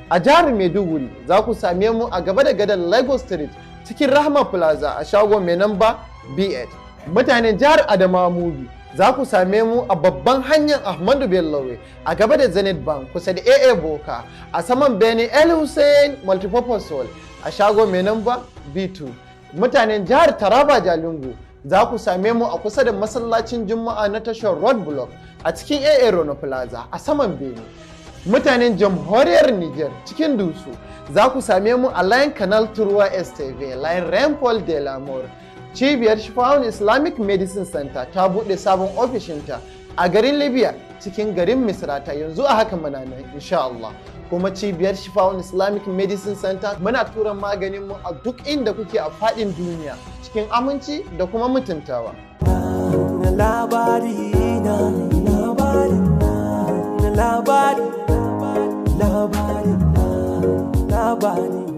A jihar Maiduguri za ku same mu a gaba da gadar Lagos Street, cikin Rahma Plaza, a shago mai namba B8. Mutanen jihar Adamawa, Mubi, za ku same mu a babban hanyar Ahmadu Bello, a gaba da Zenith Bank, kusa da AA Boka, a saman Bene El Hussein Multipurpose Hall, a shago mai namba B2. Mutanen jihar Taraba, Jalingo, za ku same mu a kusa da masallacin Juma'a na tashar Road Block, a cikin AA Rono Plaza, a saman Bene. Mutanen jamhuriyar Niger, cikin Dusu, za ku same mu a Line Canal Turwa STV, Line Rainfall de la Mort. Cibiyar Shifa'un Islamic Medicine Center ta buɗe sabon ofishinta a garin Libya, cikin garin Misrata. Yanzu a haka muna nan, insha Allah. Kuma cibiyar Shifa'un Islamic Medicine Center muna tura maganin mu a duk inda kuke a faɗin duniya cikin aminci da kuma mutuntawa. Labari na, labari na, labari, labari, labari.